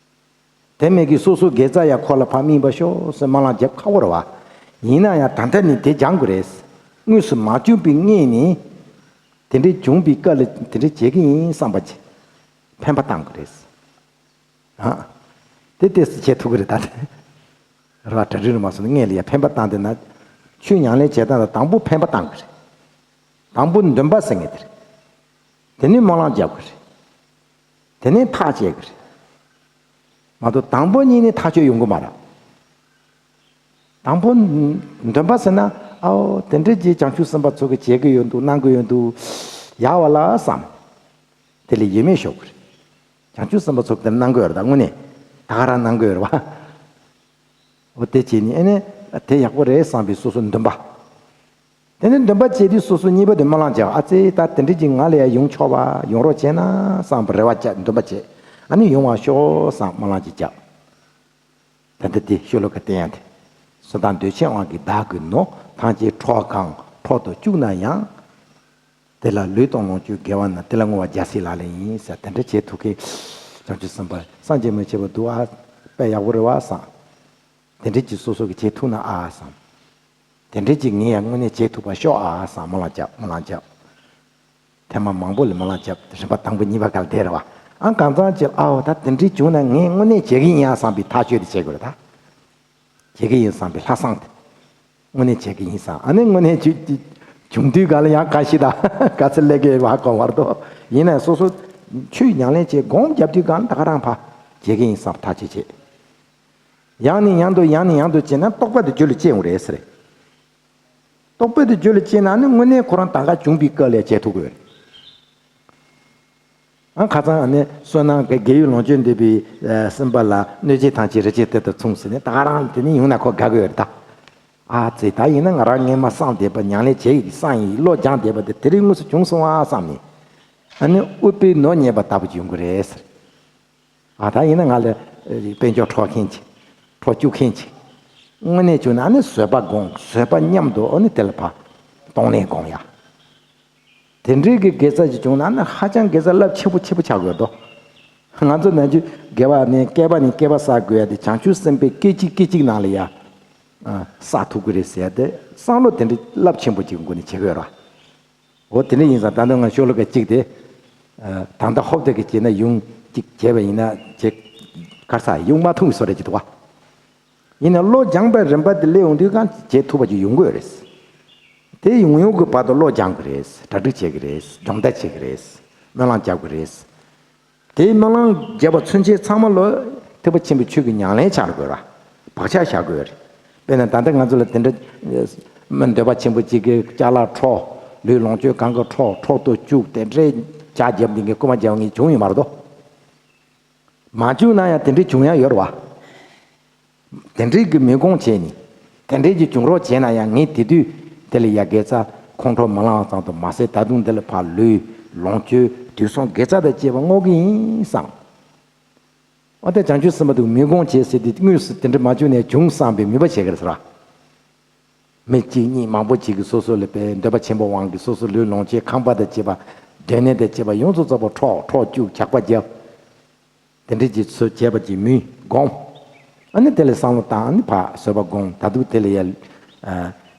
དེ་མིན་གྱི་སོ་སོའི་དགེ་རྩ་ཡ་ཁོ་ལ་ཕར་སྨིན་པར་ཤོག་ཟེར་སྨོན་ལམ་རྒྱབ་ཁག་པོ་རེད་བ། ཡིན་ན་ཡང་ད་ལྟ་ནས་དེ་སྦྱང་དགོས་རེད། དངོས་སུ་མ་བྱུང་པའི་སྔོན་ནས་དེ་འདྲའི་བྱུང་བའི་སྐབས་ལ་དེ་འདྲའི་བྱེད་ཀྱི་ཡིན་བསམ་པ་ཅིག་འཕེན་པ་བཏང་དགོས་རེད། ཨ། དེ་ཏོག་ཙམ་བྱེད་ཐུབ་ཀྱི་རེད་ད། རེད་བ། གྲ་སྒྲིག་རུ་མ་སོང་ན་སྔོན་ལ་ཡ་འཕེན་པ་བཏང་། དེ་ན་ཆོས་ཉམས་ལེན་བྱེད་སྟངས་ལ་དང་པོ་འཕེན་པ་བཏང་དགོས་རེད། དང་པོ་འདུན་པ་ཟེར་མཁན་དེ་རེད། དེ་ནས་སྨོན་ལམ་རྒྱག་དགོས་རེད། དེ་ནས་ཐག་བཅད་དགོས་རེད། མ་གཏོགས་དང་པོ་ཉིད་ནས་ཐག་གཅོད་ཡོང་གི་མ་རེད། དང་པོ་འདུན་པ་ཟེར་ན། ཨའོ་དེ་འདྲ་ཅིག་བྱང་ཆུབ་སེམས་དཔའ་ཚོ་གིས་བྱེད་ཀྱི་ཡོད་འདུག་གནང་གི་ཡོད་འདུག་ཡག་པ་ལ་བསམ། དེ་ལ་ཡིད་མོས་ཞུ་དགོས་རེད། བྱང་ཆུབ་སེམས་དཔའ་ཚོ་གིས་དེ་གནང་གི་ཡོད་རེད་ད། དངོས་གནས་ད་ག་རང་གནང་གི་ཡོད་རེད་བ། འོ་དེ་བྱས་ནས་ཨ་ནི་དེ་ཡག་པོ་རེད་བསམ་པའི་སོ་སོ་འདུན་པ། དེ་ནས་འདུན་པ་བྱས་དུས་སོ་སོ་གཉིས་པ་དེ་སྨོན་ལམ་རྒྱག་ཨ་ཙི་ད་དེ་འདྲ་ཅིག་ང་ལ་ཡང་ཡོང་ཆོག་པ་ཡོང་རོགས་བྱས་ན་བསམ་པ་རེ་བ་བཅའ་འདུན་པ་བྱས། ཨ་ནི་ཡོང་བ་ཤོག་བསམ་སྨོན་ལམ་ཅིག་རྒྱག་ད་ལྟ་དེ་ཤོ་ལོ་ཀ་བསྟན་ཡ་དེ། སུ་དག་འདོད་ཆེན་དབང་གིས་བདག་གི་ནོར། ཐམས་ཅད་འཕྲོག་གམ་ འཕྲོག་ཏུ་བཅུག་ན་ཡང་། དེ་ལ་ལུས་དང་ལོངས་སྤྱོད་དགེ་བ་ན་དེ་ལ་བསྔོ་བ་རྒྱལ་སྲས་ལག་ལེན་ཡིན་ཟེར། དེ་འདྲ་བྱེད་ཐུབ་མཁན་བྱང་ཆུབ་སེམས་དཔའ་སངས་རྒྱས་མི་བྱེད་པ་འདུག་ཨ། དཔེ་ཡག་པོ་རེད་བ་བསམ། དེ་འདྲ་ཅིག་སོ་སོ་གིས་བྱེད་ཐུབ་ན་ཨ་བསམ། དེ་འདྲ་ཅིག་ངས་ཡང་དངོས་གནས་བྱེད་ཐུབ་པ་ཤོག་ཨ་བསམ། སྨོན་ལམ་བརྒྱབ། སྨོན་ལམ་བརྒྱབ། ཐེངས་མ་མང་པོ་ལ་སྨོན་ལམ་བརྒྱབ། རིམ་པ་དང་པོ་གཉིས་པ་ག་ལ་དེ་རེད་བ། ཨ་གང་ཚང་ཅིག་ཨའོ་ད་དེ་འདྲ་བྱུང་ན་ངས་དངོས་གནས་བྱེད་ཀྱི་ཡིན་ཡ་བསམ་པའི་ཐག་གཅོད་དེ་བྱེད་དགོས་རེད་ད། བྱེད་ཀྱི་ཡིན་བསམ་པའི་ལྷག་བསམ་དེ། དངོས་གནས་བྱེད་ཀྱི་ཡིན་བསམ། ཨ་ནི་དངོས་གནས་བྱུང་དུས་ག་ལ་ཡང་ག་ཞིག་དང་ག་ཚོད་སླེབས་ཀྱི་ཡོད་པ་གོ་བར་དུ། ཡིན་ནའི་སོ་སོ་ཆོས་ཉམས་ལེན་བྱེད་སྒོམ་རྒྱབ་དུས་ག་ལ་ད་ག་རང་ཕ་བྱེད་ཀྱི་ཡིན་བསམ་ཐག་གཅོད་བྱེད། ཡང་ནས་ཡང་དུ་ཡང་ནས་ཡང་དུ་བྱས་ན་རྟོགས་པ་དེ་རྒྱུད་ལ་སྐྱེ་འོང་རེད་ཟེར། རྟོགས་པ་དེ་རྒྱུད་ལ་སྐྱེས་ན་ནི་དངོས་གནས་ཁོ་རང་ད་ག་བྱུང་བའི་སྐབས་ལ་བྱེད་ཐུབ་ཀྱི་ཡོད་རེད། ཨ་ཁ་སང་ཨ་ནི་བསོད་ནམས་ཀྱི་དགེ་བའི་ལོངས་སྤྱོད་འདུས་པའི་སེམས་དཔའ་ལ་གནོད་བྱེད་ཐམས་ཅད་རིགས་ཅན་དེ་དག་མཚུངས་ཟེར་ནས་ད་ག་རང་དེ་ནི་ཡོང་ན་ཁོ་དགའ་གི་ཡོད་རེད་ད། ཨ་ཙི་ད་ཡིན་ན་ང་རང་སྔས་མ་བསམ་བསྡད་པ་ཉམས་ལེན་བྱེད་ཡིག་བསམ་ཡིག་བློ་སྦྱངས་བསྡད་པ་དེ་དེ་རིང་དངོས་སུ་བྱུང་སོང་ཨ་བསམ་ནས། ཨ་ནི་ཨུཏྤལ་ནོར་རྙེད་པ་ལྟ་བུ་ཅིག་ཡོང་གི་རེད་ཟེར། ཨ་ད་ཡིན་ན་ང་ལ་དཔལ་འབྱོར་འཕྲོག་མཁན་ཅིག་འཕྲོག་བཅུག་མཁན་ཅིག་དངོས་གནས་བྱུང་ན་ཨ་ནི་བཟོད་པ་སྒོམ། བཟོད་པ་མཉམ་དུ་ཨ་ནི་དེ་ལ་ཕར་གཏོང་ལེན་སྒོམ་ཡ། དེ་འདྲའི་གི་དགེ་རྩ་ཅིག་བྱུང་ན་ཨ་ནི་ཧ་ཅང་དགེ་རྩ་རླབས་ཆེན་པོ་ཆེན་པོ་ཆགས་དགོས་དོ། ང་ཚོ་ནམ་རྒྱུན་དགེ་བ་ནི་བསྐལ་པ་ནས་བསྐལ་པ་བསགས་དགོས་ཡ་དེ་བྱང་ཆུབ་སེམས་དཔའི་སྐད་ཅིག་སྐད་ཅིག་ནང་ལ་ཡ་བསགས་ཐུབ་ཀྱི་རེད་ཟེར་ཡ་དེ་བསམ་བློ་དེ་འདྲའི་རླབས་ཆེན་པོ་ཅིག་གི་སྒོ་ནས་བྱེད་དགོས་ར། འོ་དེ་འདྲ་ཡིན་ཙང་ད་ལྟ་ང་ཤོ་ལོ་ཀ་གཅིག་དེ། ད་ལྟ་ཧོབ་སྟེ་གི་བྱས་ན་ཡོང་གཅིག་བྱས་པ་ཡིན་ན་བྱེད། གར་ས་ཡོང་མ་ཐུབ་བཟོ་རེ་གཅིག་འདུག་བ། ཡིན་ན་བློ་སྦྱངས་པའི་རིམ་པ་དེ་སླེབས་ཡོང་དུས་གང་བྱེད་ཐུབ་པ་ཅིག་ཡོང་གི་ཡོད་རེད། དེ་ཡོང་ཡོང་གི་བར་དུ་བློ་སྦྱང་གི་རེད། གྲ་སྒྲིག་བྱེད་ཀྱི་རེད། སྦྱོང་བརྡར་བྱེད་ཀྱི་རེད། སྨོན་ལམ་རྒྱག་གི་རེད། དེའི་སྨོན་ལམ་བརྒྱབ་པ་ཚུན་ཆད་ཚང་མ་ལོ་ཐེག་པ་ཆེན་པོའི་ཆོས་ཀྱི་ཉམས་ལེན་ཆགས་དགོས་ར། བག་ཆགས་བཞག་དགོས་རེད། དཔེར་ན་ད་ལྟ་ང་ཚོ་ལ་དེ་འདྲ་མི་འདོད་པ་ཆེན་པོ་གཅིག་གི་ཅ་ལག་འཕྲོག་ལུས་ལོངས་སྤྱོད་གང་ག་འཕྲོག་འཕྲོག་ཏུ་བཅུག་དེ་འདྲའི་ཇག་བརྒྱབ་འདི་གའི་རྐུ་མ་རྒྱག་མཁན་བྱུང་ཡོད་མ་རེད་དོ། མ་བྱུང་ན་ཡང་དེ་འདྲའི་བྱུང་ཡ་ཡོད་རེད་བ། དེ་འདྲའི་གི་མི་དགོངས་བྱས་ནས། དེ་འདྲའི་གི་བྱུང་རོགས་བྱས་ན་ཡང་ངས་དེ་དུས་དེ་ལ་ཡ་དགེ་རྩ་ཁོང་ཁྲོ་མ་ལངས་ཙམ་དུ་མ་ཟད་ད་དུང་དེ་ལ་ཕར་ལུས་ལོངས་སྤྱོད་དུས་གསུམ་དགེ་རྩ་དང་བཅས་པ་བསྔོ་གི་ཡིན་བསམ། འོ་ད་བྱང་ཆུབ་སེམས་དཔའ་དུ་མི་དགོངས་བྱས་ཟེར་དུས་དངོས་སུ་དེ་འདྲ་མ་བྱུང་ནས་བྱུང་བསམ་པའི་མོས་པ་བྱེད་ཀྱི་རེད་ཟེར་བ། མི་གཅིག་གཉིས་མང་པོ་ཅིག་གིས་སོ་སོ་ལ་དཔེ་འདོད་པ་ཆེན་པོ་དབང་གིས་སོ་སོ་ལུས་ལོངས་སྤྱོད་ཁང་པ་དང་བཅས་པ་སྡོད་གནས་དང་བཅས་པ་ཡོངས་སུ་རྫོགས་པ་འཕྲོག་འཕྲོག་བཅུག་ཇག་པ་བརྒྱབ། དེ་འདྲའི་ཅིག་ཚུལ་བྱས་པ་ཅིག་མུས་སྒོམ། ཨ་ནི་དེ་ལ་བསམ་བློ་བཏང་ཨ་ནི་ཕར་བཟོད་པ་སྒོམ། ད་དུང་དེ་ལ་ཡ།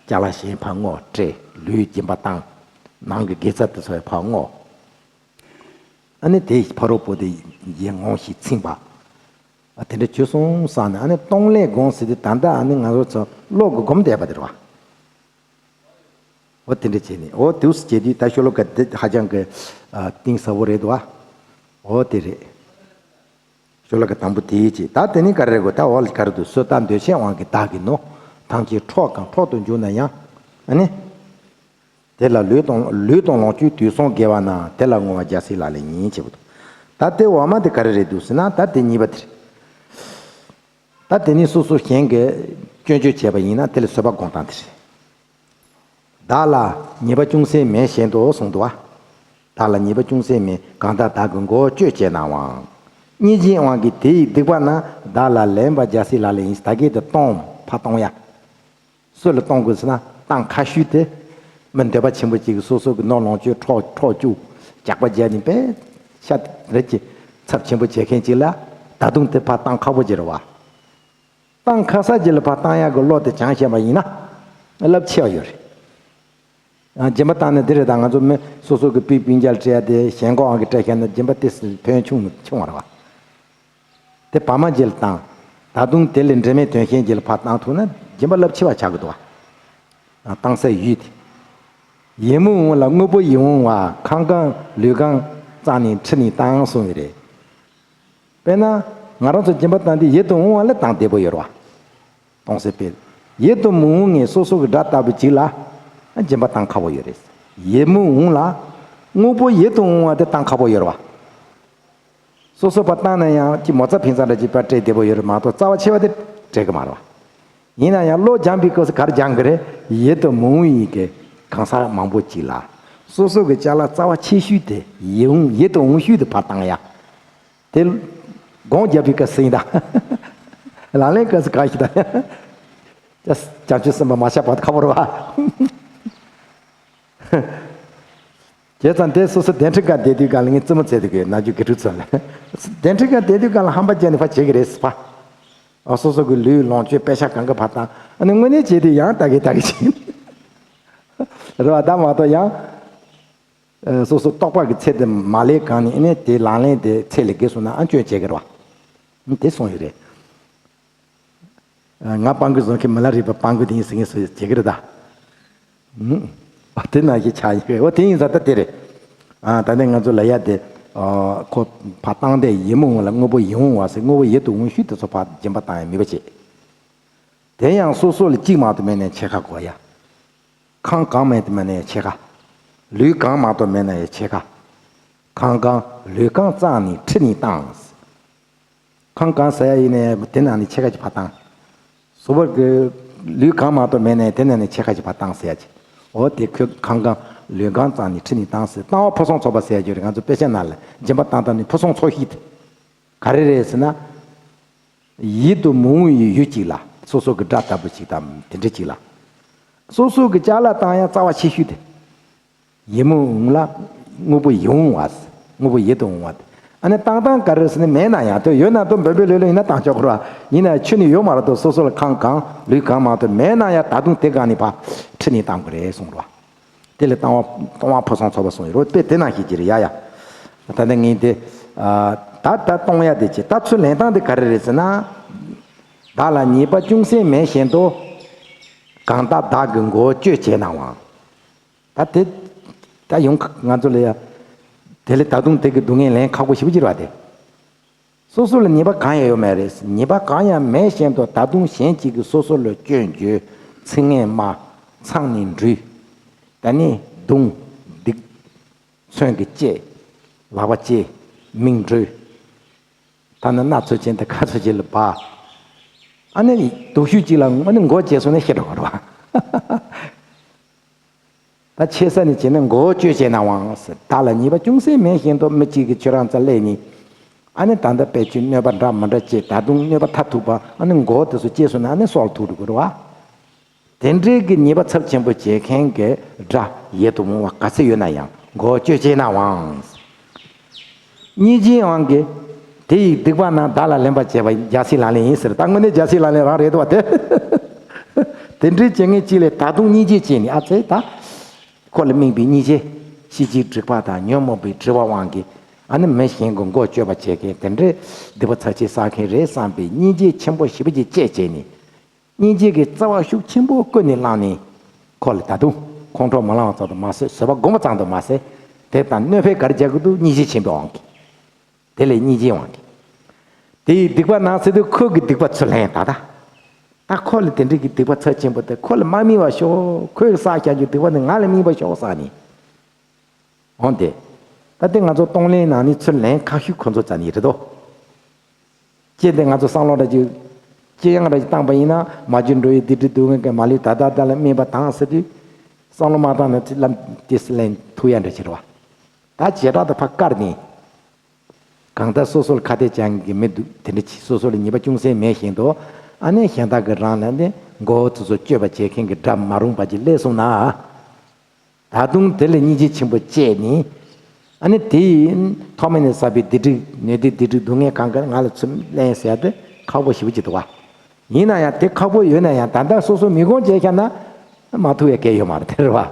ཅ་ལག་གཞན་ཕར་བསྔོ་སྤྲད་ལུས་སྦྱིན་པ་བཏང་། ནང་གི་དགེ་རྩ་དེ་ཚོ་ཡ་ཕར་བསྔོ། ཨ་ནི་དེའི་ཕ་རོལ་པོ་དེ་ཡིན་ངོ་ཞེས་ཚིམ་པ། ཨ་དེ་འདྲ་བྱོས་སོང་བསམ་ནས་ཨ་ནི་གཏོང་ལེན་སྒོམ་ཟེར་དུས་ད་ལྟ་ཨ་ནི་ང་ཚོ་ཚོ་བློ་གི་སྒོམ་བསྡད་པ་དེ་རེད་བ། འོ་དེ་འདྲ་བྱས་ནས་འོ་དུས་སུ་བྱས་དུས་ད་ཤོ་ལོ་ཀ་འདི་ཧ་ཅང་གི་ཨ་གཏིང་ཟབ་པོ་རེད་འདུག་བ། འོ་དེ་རེད། ཤོ་ལོ་ཀ་དང་པོ་དེའི་ཅིག་ད་དེ་ནི་ག་རེ་རེད་གོ་ད་འོ་ལ་ག་རེ་འདུག་གསོད་ལྟ་འདོད་ཆེན་དབང་གིས་བདག་གི་ནོར་ཐམས་ཅད་འཕྲོག་གམ་འཕྲོག་ཏུ་འཇུག་ན་ཡང་ཨ་ནི། དེ་ལ་ལུས་དང་ལུས་དང་ལོངས་སྤྱོད་དུས་གསུམ་དགེ་བ་ན་དེ་ལ་བསྔོ་བ་རྒྱལ་སྲས་ལག་ལེན་ཡིན་ཅེས་པ་དང་། ད་དེ་འོག་མ་དེ་ག་རེ་རེད་འདུག་ཟེར་ན་ད་དེ་གཉིས་པ་དེ་རེད། ད་དེ་ནི་སོ་སོ་གཞན་གྱིས་སྐྱོན་བརྗོད་བྱས་པ་ཡིན་ན་དེ་ལ་བཟོད་པ་སྒོམ་སྟངས་དེ་རེད། བདག་ལ་ཉེས་པ་ཅུང་ཟད་མེད་བཞིན་དུ་གསུངས་འདུག་བ། བདག་ལ་ཉེས་པ་ཅུང་ཟད་མེད་གང་ལྟར་བདག་གི་མགོ་བོ་གཅོད་བྱས་ནའང་། སྙིང་རྗེའི་དབང་གིས་དེ་ཡི་སྡིག་པ་ན་བདག་ལ་ལན་པ་རྒྱལ་སྲས་ལག་ལེན་ཡིན་ཟེར་ད་གིན་དེ་གཏོང་ཕར་གཏོང་ཡ། སུ་ལ་གཏོང་དགོས་ཟེར་ན་གཏམ་ཁ་ཤུས་དེ། མི་འདོད་པ་ཆེན་པོ་ཅིག་གིས་སོ་སོ་གི་ནོར་ལོངས་སྤྱོད་འཕྲོག་འཕྲོག་བཅུག་ཇག་པ་བརྒྱབ་ནས་དཔེ་ཤ་རེད་ཀྱི་ཚབས་ཆེན་པོ་བྱེད་མཁན་ཅིག་ལ་ད་དུང་དེ་ཕར་གཏམ་ཁག་པོ་ཅིག་རེད་བ། གཏམ་ཁ་ས་ཅིག་ལ་ཕར་གཏོང་ཡག་གི་བློ་དེ་བྱང་ཤེས་པ་ཡིན་ན་རླབས་ཆེ་བ་ཡོད་རེད། ཨ་སྦྱིན་པ་བཏང་ནས་འདི་རེད་ད་ང་ཚོ་མི་སོ་སོ་གི་སྤུན་སྤུན་ཀྱག་ལ་སྤྲད་ཡ་དེ་གཞན་གོ་དབང་གིས་སྤྲད་བཞག་ན་སྦྱིན་པ་དེ་ཕན་ཆུང་ཆུང་བ་རེད་བ། དེ་བར་མ་རྗེས་ལ་བཏང་། ད་དུང་དེ་ལས་འབྲེལ་མེད་དོན་གཞན་རྗེས་ལ་ཕར་བཏང་ཐུབ་ན་སྦྱིན་པ་རླབས་ཆེ་བ་ཆགས་ཀྱི་འདུག་བ། བཏང་སའི་ཡུལ་དེ། ཡིད་མུག་འོང་ལ་དངོས་པོ་ཡིད་འོང་བ་ཁམས་གང་ལུས་གང་རྩ་ནས་ཁྲིད་ནས་བཏང་གསུངས་ཡོད་རེད། དཔེར་ན་ང་རང་ཚོ་སྦྱིན་པ་བཏང་དུས་ཡིད་དུ་འོང་བ་ལ་བཏང་བདེ་པོ་ཡོད་རེད་བ། གཏོང་སའི་དཔེ། ཡིད་དུ་མི་འོང་ངེས་སོ་སོ་གི་དགྲ་ལྟ་བུ་ཅིག་ལ་སྦྱིན་པ་བཏང་ཁག་པོ་ཡོད་རེད། ཡིད་མི་འོང་ལ་དངོས་པོ་ཡིད་དུ་འོང་བ་དེ་བཏང་ཁག་པོ་ཡོད་རེད་བ། སོ་སོ་ཕར་བཏང་ན་ཡང་ཅི་མོ་རྩ་ཕན་ཚུན་འདྲ་ཅིག་ཕར་སྤྲད་བདེ་པོ་ཡོད་རེད་མ་གཏོགས་རྩ་བ་ཆེ་བ་དེ་སྤྲད་གི་མ་རེད་བ། ཡིན་ན་ཡང་བློ་སྦྱངས་པའི་སྐབས་སུ་ག་རེ་སྦྱང་གི་རེད། ཡིད་དུ་མི་འོང་ཡིན་གི་གང་ཟག་མང་པོ་ཅིག་ལ་སོ་སོ་གི་ཅ་ལག་རྩ་བ་ཆེ་ཤོས་དེ་ཡིད་འོང་ཡིད་དུ་འོང་ཤོས་དེ་ཕར་བཏང་ཡ། དེ་སྒོམ་རྒྱབ་པའི་སྐབས་སུ་ཡིན་ད། ལག་ལེན་སྐབས་སུ་གང་ཞིག་ད། བྱང་ཆུབ་སེམས་དཔའ་མ་ཆགས་བར་དུ་ཁག་པོ་རེད་བ། བྱས་ཙང་དེ་སོ་སོ་གདན་ཁྲི་ཁར་བསྡད་དུས་སྒང་ལ་ངས་རྩེད་མོ་རྩེ་དུས་གི་ན་རྒྱུ་དགེ་ཕྲུག་ཚོ་ལ། གདན་ཁྲི་ཁར་བསྡད་དུས་སྒང་ལ་ཧམ་པ་བརྒྱབ་ནས་ཕར་བྱེད་ཀྱི་རེད་ཟེར་ཕ། ཨ་སོ་སོ་གི་ལུས་ལོངས་སྤྱོད་པེ་ཤ་གང་གི་ཕར་བཏང་། ཨ་ནི་དངོས་གནས་བྱེད་དུས་ཡང་ལྟ་གི་ལྟ་གི་བྱེད། རེད་བ། ད་མ་གཏོགས་ཡང་། ཨ་སོ་སོ་རྟོགས་པ་གི་ཚད་དེ་མ་ལེགས་གང་ནས་ཨ་ནི་དེ་ལག་ལེན་དེ་ཚད་ལས་བརྒལ་སོང་ན་ཨ་སྐྱོན་བྱེད་ཀྱི་རེད་བ། དེ་གསུངས་ཡོད་རེད། ང་སྤང་རྒོད་བཟོ་མཁན་མི་ལ་རས་པ་སྤང་རྒོད་དེ་ཡིན་ཟེར་མཁན་སུ་བྱེད་ཀྱི་རེད་ད། ཨ་དེ་ན་གི་ཆ་ཡིན་གི། འོ་དེ་ཡིན་ཙང་ད་དེ་རེད། ཨ་ད་ནི་ང་ཚོ་ལ་ཡ་དེ། ཨ་ཁོ་ཕར་བཏང་དེ་ཡིད་མི་འོང་ལ་དངོས་པོ་ཡིད་འོང་བ་ཟེར། དངོས་པོ་ཡིད་དུ་འོང་ཤུལ་དེ་ཚོ་ཕར་སྦྱིན་པ་བཏང་ཡང་མི་བ་བྱེད། དེ་ཡང་སོ་སོ་ལ་གཅིག་མ་གཏོགས་མེད་ནའི་ཕྱེད་ཀ་དགོས་ཡ། ཁང་གང་མེད་དུ་མེད་ནའི་ཕྱེད་ཀ། ལུས་གང་མ་གཏོགས་མེད་ནའི་ཕྱེད་ཀ། ཁང་གང་ལུས་གང་གཙང་ནི་ཁྲི་ནི་བཏང་། ཁང་གང་ཟེར་ཡ་ཡིན་ནའི་དེ་ནང་ནས་ཕྱེད་ཀ་ཅིག་ཕར་བཏང་། གཟུགས་པོ་གི་ལུས་གང་མ་གཏོགས་མེད་ནའི་དེ་ནང་ནས་ཕྱེད་ཀ་ཅིག་ཕར་བཏང་ཟེར་ཡ་ཅིག། འོ་དེ་ཁོས་ཁང་གང་ལུས་གང་གཙང་ནི་ཁྲི་ནི་བཏང་ཟེར། བཏང་བ་ཕུན་སུམ་ཚོགས་པ་ཟེར་ཡ་ཅིག་རེད། ང་ཚོ་དཔེ་ཆ་ནང་ལ་སྦྱིན་པ་བཏང་སྟངས་ནི་ཕུན་སུམ་ཚོགས་ཤིང་དེ། ག་རེ་རེད་ཟེར་ན། ཡིད་དུ་མི་འོང་བའི་ཡུལ་གཅིག་ལ་སོ་སོ་གི་དགྲ་ལྟ་བུ་ཞིག་དང་དེ་འདྲ་ཅིག་ལ། སོ་སོ་གི་ཅ་ལག་བཏང་ཡང་རྩ་བ་ཆེ་ཤོས་དེ། ཡིད་མི་འོང་ལ་དངོས་པོ་ཡིད་འོང་བ། དངོས་པོ་ཡིད་དུ་འོང་བ་དེ། ཨ་ནི་བཏང་སྟངས་ག་རེ་ཟེར་ན་མེད་ན་ཡང་དེ། ཡོད་ན་དེ་འབོལ་འབོལ་ལོས་ལོས་ཡིན་ན་བཏང་ཆོག་གི་རེད་བ། ཡིན་ན་ཆུ་ནི་ཡོད་མ་རེད་དོ། སོ་སོ་ལ་ཁང་གང་ལུས་གང་མ་གཏོགས་མེད་ན་ཡང་ད་དུང་དེ་སྒང་ནས་ཕར་ཁྲིད་ནས་བཏང་དགོས་རེད་གསུངས་རེད་བ། དེ་ལས་བཏང་བ་བཏང་བ་ཕུན་སུམ་ཚོགས་པ་གསུངས་ཡོད་རེད། དཔེ་དེ་ནང་བཞིན་གྱི་རེད་ཡ་ཡ། ད་ནི་ངས་དེ། ཨ་ད་ད་གཏོང་ཡ་དེ་བྱེད། ད་ཚུར་ལེན་སྟངས་དེ་ག་རེ་རེད་ཟེར་ན། བདག་ལ་ཉེས་པ་ཅུང་ཟད་མེད་བཞིན་དུ། གང་ལྟར་བདག་གི་མགོ་བོ་གཅོད་བྱས་ནའང་། ད་དེ་ད་ཡོང་ང་ཚོ་ལ་ཡ། དེ་ལས་ད་དུང་དེ་གི་སྡུག་བསྔལ་ལེན་ཁག་པོ་ཞེ་པོ་ཅིག་རེད་བ་དེ། སོ་སོ་ལ་ཉེས་པ་གང་ཡང་ཡོད་མ་རེད། ཉེས་པ་གང་ཡང་མེད་བཞིན་དུ་ད་དུང་གཞན་གཅིག་གིས་སོ་སོ་ལ་སྐྱོན་བརྗོད། ཚིག་ངན་སྨྲ། མཚང་ནས་འབྲུ། ད་ནི་རྡུང་། སྡིགས། མཚོན་གྱིས་བཅད། ལག་པ་བཅད། མིང་འབྲུ། ད་ནི་སྣ་ཚོད་ཅན་དེ་ཁ་ཚོད་ཅན་ལ་སྦ། ཨ་ནི་སྡུག་ཤོས་གཅིག་ལ་ཨ་ནི་མགོ་བཅད་སོང་ན་ཤི་འགྲོ་བ་རེད་བ། ད་ཆེ་ས་ནས་བྱས་ན་མགོ་བོ་གཅོད་བྱས་ནའང་ཟེར། བདག་ལ་ཉེས་པ་ཅུང་ཟད་མེད་བཞིན་དུ་མི་གཅིག་གིས་ཁྱོད་རང་རྩ་སླེབས་ནས། ཨ་ནི་ད་ལྟ་དཔེ་ཆོས་གནོད་པ་འདྲ་མི་འདྲ་བྱས། ད་དུང་གནོད་པ་མཐར་ཐུག་པ་ཨ་ནི་མགོ་བོ་དེ་ཚོ་བཅད་སོང་ན་ཨ་ནི་སྲོག་ལ་ཐུག་འགྲོ་གི་རེད་བ། དེ་འདྲའི་གི་ཉེས་པ་ཚབས་ཆེན་པོ་བྱེད་མཁན་གྱི་དགྲ་ཡིད་དུ་འོང་བ་ག་ཚད་ཡོད་ན་ཡང་མགོ་བོ་གཅོད་བྱས་ནའང་། སྙིང་རྗེའི་དབང་གིས། དེ་ཡི་སྡིག་པ་རྣམས་བདག་ལ་ལེན་པར་བྱེད་པ་རྒྱལ་སྲས་ལག་ལེན་ཡིན་ཟེར། ད་དངོས་གནས་རྒྱལ་སྲས་ལག་ལེན་རང་རེད་དོ་བ་དེ། དེ་འདྲའི་བྱེད་མཁན་གཅིག་ལ་ད་དུང་སྙིང་རྗེ་སྐྱེས་ནས་ཨ་ཙི་ད། ཁོ་ལ་སྨིན་པའི་སྙིང་རྗེ། ཤེས་བྱའི་སྒྲིབ་པ་དང་ཉོན་མོངས་པའི་སྒྲིབ་པ་དབང་གིས། ཨ་ནི་མི་གཞན་གྱི་མགོ་གཅོད་པ་བྱེད་མཁན་དེ་འདྲའི་སྡིག་པ་ཚབས་ཆེ་བསགས་མཁན་རེད་བསམ་པའི་སྙིང་རྗེ་ཆེན་པོ་ཞེ་པོ་ཅིག་སྐྱེས་བྱས་ནས། སྙིང་རྗེ་གི་རྩ་བ་ཤུགས་ཆེན་པོ་ཀུན་ནས་བསླངས་ནས། ཁོ་ལ་ད་དུང་ཁོང་ཁྲོ་མ་ལངས་པ་ཙམ་དུ་མ་ཟད། བཟོད་པ་སྒོམ་པ་ཙམ་དུ་མ་ཟད། དེ་དང་གནོད་འཕེལ་ག་རེ་རྒྱག་གི་འདུག་སྙིང་རྗེ་ཆེན་པོའི་དབང་གིས། དེ་ལས་སྙིང་རྗེའི་དབང་གིས། དེ་ཡི་སྡིག་པ་ནང་ཚེ་དུ་ཁོ་གི་སྡིག་པ་ཚུར་ལེན་ད་ལྟ། ད་ཁོ་ལ་དེ་འདྲའི་གི་སྡིག་པ་ཚབས་ཆེན་པོ་དེ་ཁོ་ལ་མ་སྨིན་པ་ཤོག་ཁོས་བསགས་བཞག་རྒྱུ་སྡིག་པ་དེ་ང་ལ་སྨིན་པ་ཤོག་བསམ་ནས། འོང་དེ། ད་ལྟའི་ང་ཚོ་གཏོང་ལེན་ནང་ནས་ཚུར་ལེན་ཁག་ཤོས་ཁོ་ཚོ་རྩ་ནས་རེད་དོ། ཅེས་དེ་ང་ཚོ་བསམ་བློ་འདྲ་ཅིག་ཅེས་ཡང་འདྲ་ཅིག་བཏང་པ་ཡིན་ན། མ་བཅོས་འགྲོ་བའི་སྡིག་སྒྲིབ་སྡུག་བསྔལ་གྱི་མ་ལུས་ད་ལྟ་ད་ལ་སྨིན་པ་དང་ཟེར་དུས། བསམ་བློ་མ་བཏང་ན་ཚིག་ལམ་དེ་སུ་ལེན་ཐུབ་ཡ་འདྲ་ཅིག་རེད་བ། ད་བྱེ་བྲག་ཏུ་ཕར་བཀར་ནས། གང་ལྟར་སོ་སོ་ལ་ཁ་གཏད་བཅག་མཁན་གྱི་མི་འདུག་དེ་འདྲ་ཅིག་སོ་སོ་ལ་ཉེས་པ་ཅུང་ཟད་མེད་བཞིན་དུ། ཨ་ནི་གཞན་དག་གིས་རང་ལ་ནི་མགོ་བོ་དེ་ཚོ་གཅོད་པ་བྱེད་མཁན་གྱི་དགྲ་མ་རུངས་པ་ཅིག་སླེབས་སོང་ན། ད་དུང་དེ་ལ་སྙིང་རྗེ་ཆེན་པོ་སྐྱེས་ནས། ཨ་ནི་དེ་ཡིས་ཐོག་མེད་ནས་བསགས་པའི་སྡིག་སྒྲིབ་ནད་དུག་སྡིག་སྒྲིབ་སྡུག་བསྔལ་གང་ག་ང་ལ་ཚུར་ལེན་ཟེར་ཡ་དེ་ཁག་པོ་ཞེ་པོ་ཅིག་འདུག་བ། ཡིན་ན་ཡང་དེ་ཁག་པོ་ཡོད་ན་ཡང་ད་ལྟ་སོ་སོ་མི་དགོངས་བྱས་ཤག་ན། མ་ཐུབ་ཡ་གལ་ཡོད་མ་རེད་དེ་རེད་བ།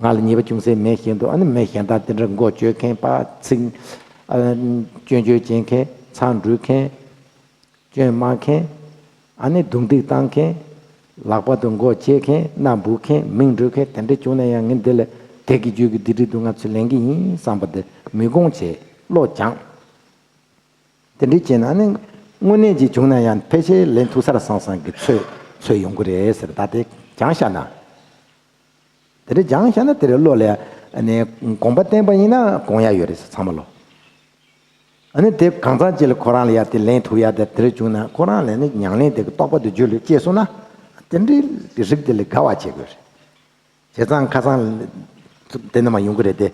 ང་ལ་ཉེས་པ་ཅུང་ཟད་མེད་བཞིན་དུ། ཨ་ནི་མི་གཞན་དག་དེ་འདྲ་མགོ་གཅོད་མཁན་པ་ཚིག་ཨ་སྐྱོན་བརྗོད་བྱེད་མཁན་མཚང་འབྲུ་མཁན། སྐྱོན་སྨྲ་མཁན། ཨ་ནི་རྡུང་རྡེག་བཏང་མཁན། ལག་པ་དང་མགོ་བཅད་མཁན། སྣ་འབུད་མཁན། མིང་འབྲུ་མཁན་དེ་འདྲ་བྱུང་ན་ཡང་ངས་འདི་ལ་དེ་གི་རྒྱུད་ཀྱི་སྡིག་སྒྲིབ་སྡུག་བསྔལ་ཚུར་ལེན་གྱི་ཡིན་བསམ་པ་དེ་མི་དགོངས་བྱས་བློ་སྦྱངས། དེ་འདྲ་བྱས་ན་ཨ་ནི་དངོས་གནས་ཅིག་བྱུང་ན་ཡང་ཕལ་ཆེར་ལེན་ཐུབ་ས་ར་སང་སང་གི་ཚོད་ཚོད་ཡོང་གི་རེད་ཟེར། ད་དེ་སྦྱངས་བཞག་ན། དེ་འདྲ་སྦྱངས་བཞག་ན་དེ་རེ་བློ་ལ་ཨ་ནི་དགོངས་པ་བརྟན་པ་ཡིན་ན་དགོངས་ཡ་ཡོད་རེད་ཟེར་ཚང་མ་ལོ། ཨ་ནི་དེ་གང་ཚང་ཅིག་ལ་ཁོ་རང་ལ་ཡ་དེ་ལེན་ཐུབ་ཡ་དེ་དེ་རེ་བྱུང་ན་ཁོ་རང་ལ་ནི་ཉམས་ལེན་དེ་གི་རྟོགས་པ་དེ་རྒྱུད་ལ་སྐྱེས་སོང་ན། དེ་འདྲའི་རིགས་དེ་ལ་དགའ་བ་བྱེད་དགོས་རེད། བྱས་ཙང་ཁ་སང་དེ་ནི་མ་ཡོང་གི་རེད་དེ།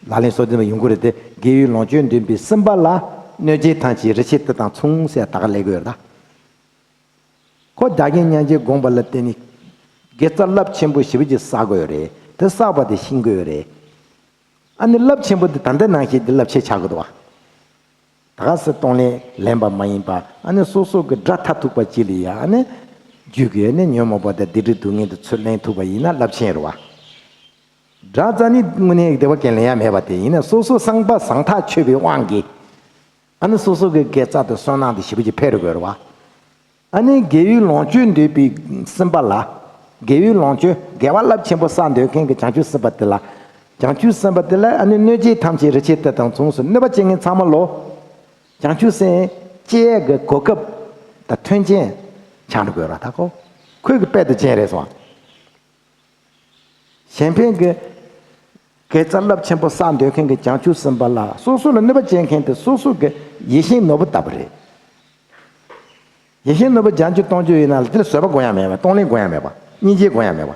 ལག་ལེན་སོ་དེ་ནི་མ་ཡོང་གི་རེད་དེ། དགེ་བའི་ལོངས་སྤྱོད་འདུན་པའི་སེམས་པ་ལ། གནོད་བྱེད་ཐམས་ཅད་རིགས་ཆད་དེ་དང་མཚུངས་ཟེར་ད་ག་ལས་དགོས་རེད་ད། ཁོ་བདག་གིས་སྙན་འཇེབས་དགོངས་པ་ལ་བརྟེན་ནས་དགེ་རྩ་རླབས་ཆེན་པོ་ཞེ་པོ་ཅིག་བསགས་དགོས་རེད། དེ་བསགས་པ་དེ་ཤེས་དགོས་རེད། ཨ་ནི་རླབས་ཆེན་པོ་དེ་ད་ལྟ་ནང་བཞིན་དེ་རླབས་ཆེ་ཆགས་དགོས་འདུག་བ། ད་ག་སེ་གཏོང་ལེན་ལེན་པ་མ་ཡིན་པ། ཨ་ནི་སོ་སོ་གི་དགྲ་མཐར་ཐུག་པ་ཅིག་ལ་ཡ་ཨ་ནི་རྒྱུད་ཀྱི་ཨ་ནི་ཉོན་མོངས་པ་དང་སྡིག་སྒྲིབ་སྡུག་བསྔལ་དེ་ཚུར་ལེན་ཐུབ་པ་ཡིན་ན་རླབས་ཆེན་རེད་བ། དགྲ་རྩ་ནི་དངོས་གནས་བདེ་བ་ཀྱང་ལེན་ཡ་མེད་པ་དེ་ཡིན་ན། སོ་སོ་བསམ་པ་བཟང་ཐག་ཆོད་པའི་དབང་གིས། ཨ་ནི་སོ་སོ་གི་དགེ་རྩ་དང་བསོད་ནམས་དེ་ཞེ་པོ་ཅིག་འཕེལ་རུ་དགོས་རེད་བ། ཨ་ནི་དགེ་བའི་ལོངས་སྤྱོད་འདོད་པའི་སེམས་པ་ལ། དགེ་བའི་ལོངས་སྤྱོད་དགེ་བ་རླབས་ཆེན་པོ་བསགས་འདོད་མཁན་གྱི་བྱང་ཆུབ་སེམས་དཔའ་དེ་ལ། བྱང་ཆུབ་སེམས་དཔའ་དེ་ལ་ཨ་ནི་གནོད་བྱེད་ཐམས་ཅད་རིན་ཆེན་གཏེར་དང་མཚུངས་སུ་གནོད་པ་བྱེད་མཁན་ཚང་མ་ལོ། བྱང་ཆུབ་སེམས་སྐྱེ་ཡས་ཀྱི་གོ་སྐབས་དང་མཐུན་རྐྱེན་ཆགས་འགྲོ་དགོས་ར་ད་ཁོ། ཁོས་ཀྱི་དཔལ་དུ་ཅན་རེད་སོང་། གཞན་ཕན་གྱི་དགེ་རྩ་རླབས་ཆེན་པོ་བསགས་འདོད་མཁན་གྱི་བྱང་ཆུབ་སེམས་དཔའ་ལ། སོ་སོ་ལ་གནོད་པ་བྱེད་མཁན་དེ་སོ་སོ་གི་ཡིད་བཞིན་ནོར་བུ་ལྟ་བུ་རེད། ཡིད་བཞིན་ནོར་བུ་བྱང་ཆུབ་གཏོང་རྒྱུ་ཡིན་ན་དེ་ལ་བཟོད་པ་དགོས་ཡ་མེད་པ། གཏོང་ལེན་དགོས་ཡ་མེད་པ། སྙིང་རྗེ་དགོས་ཡ་མེད་པ།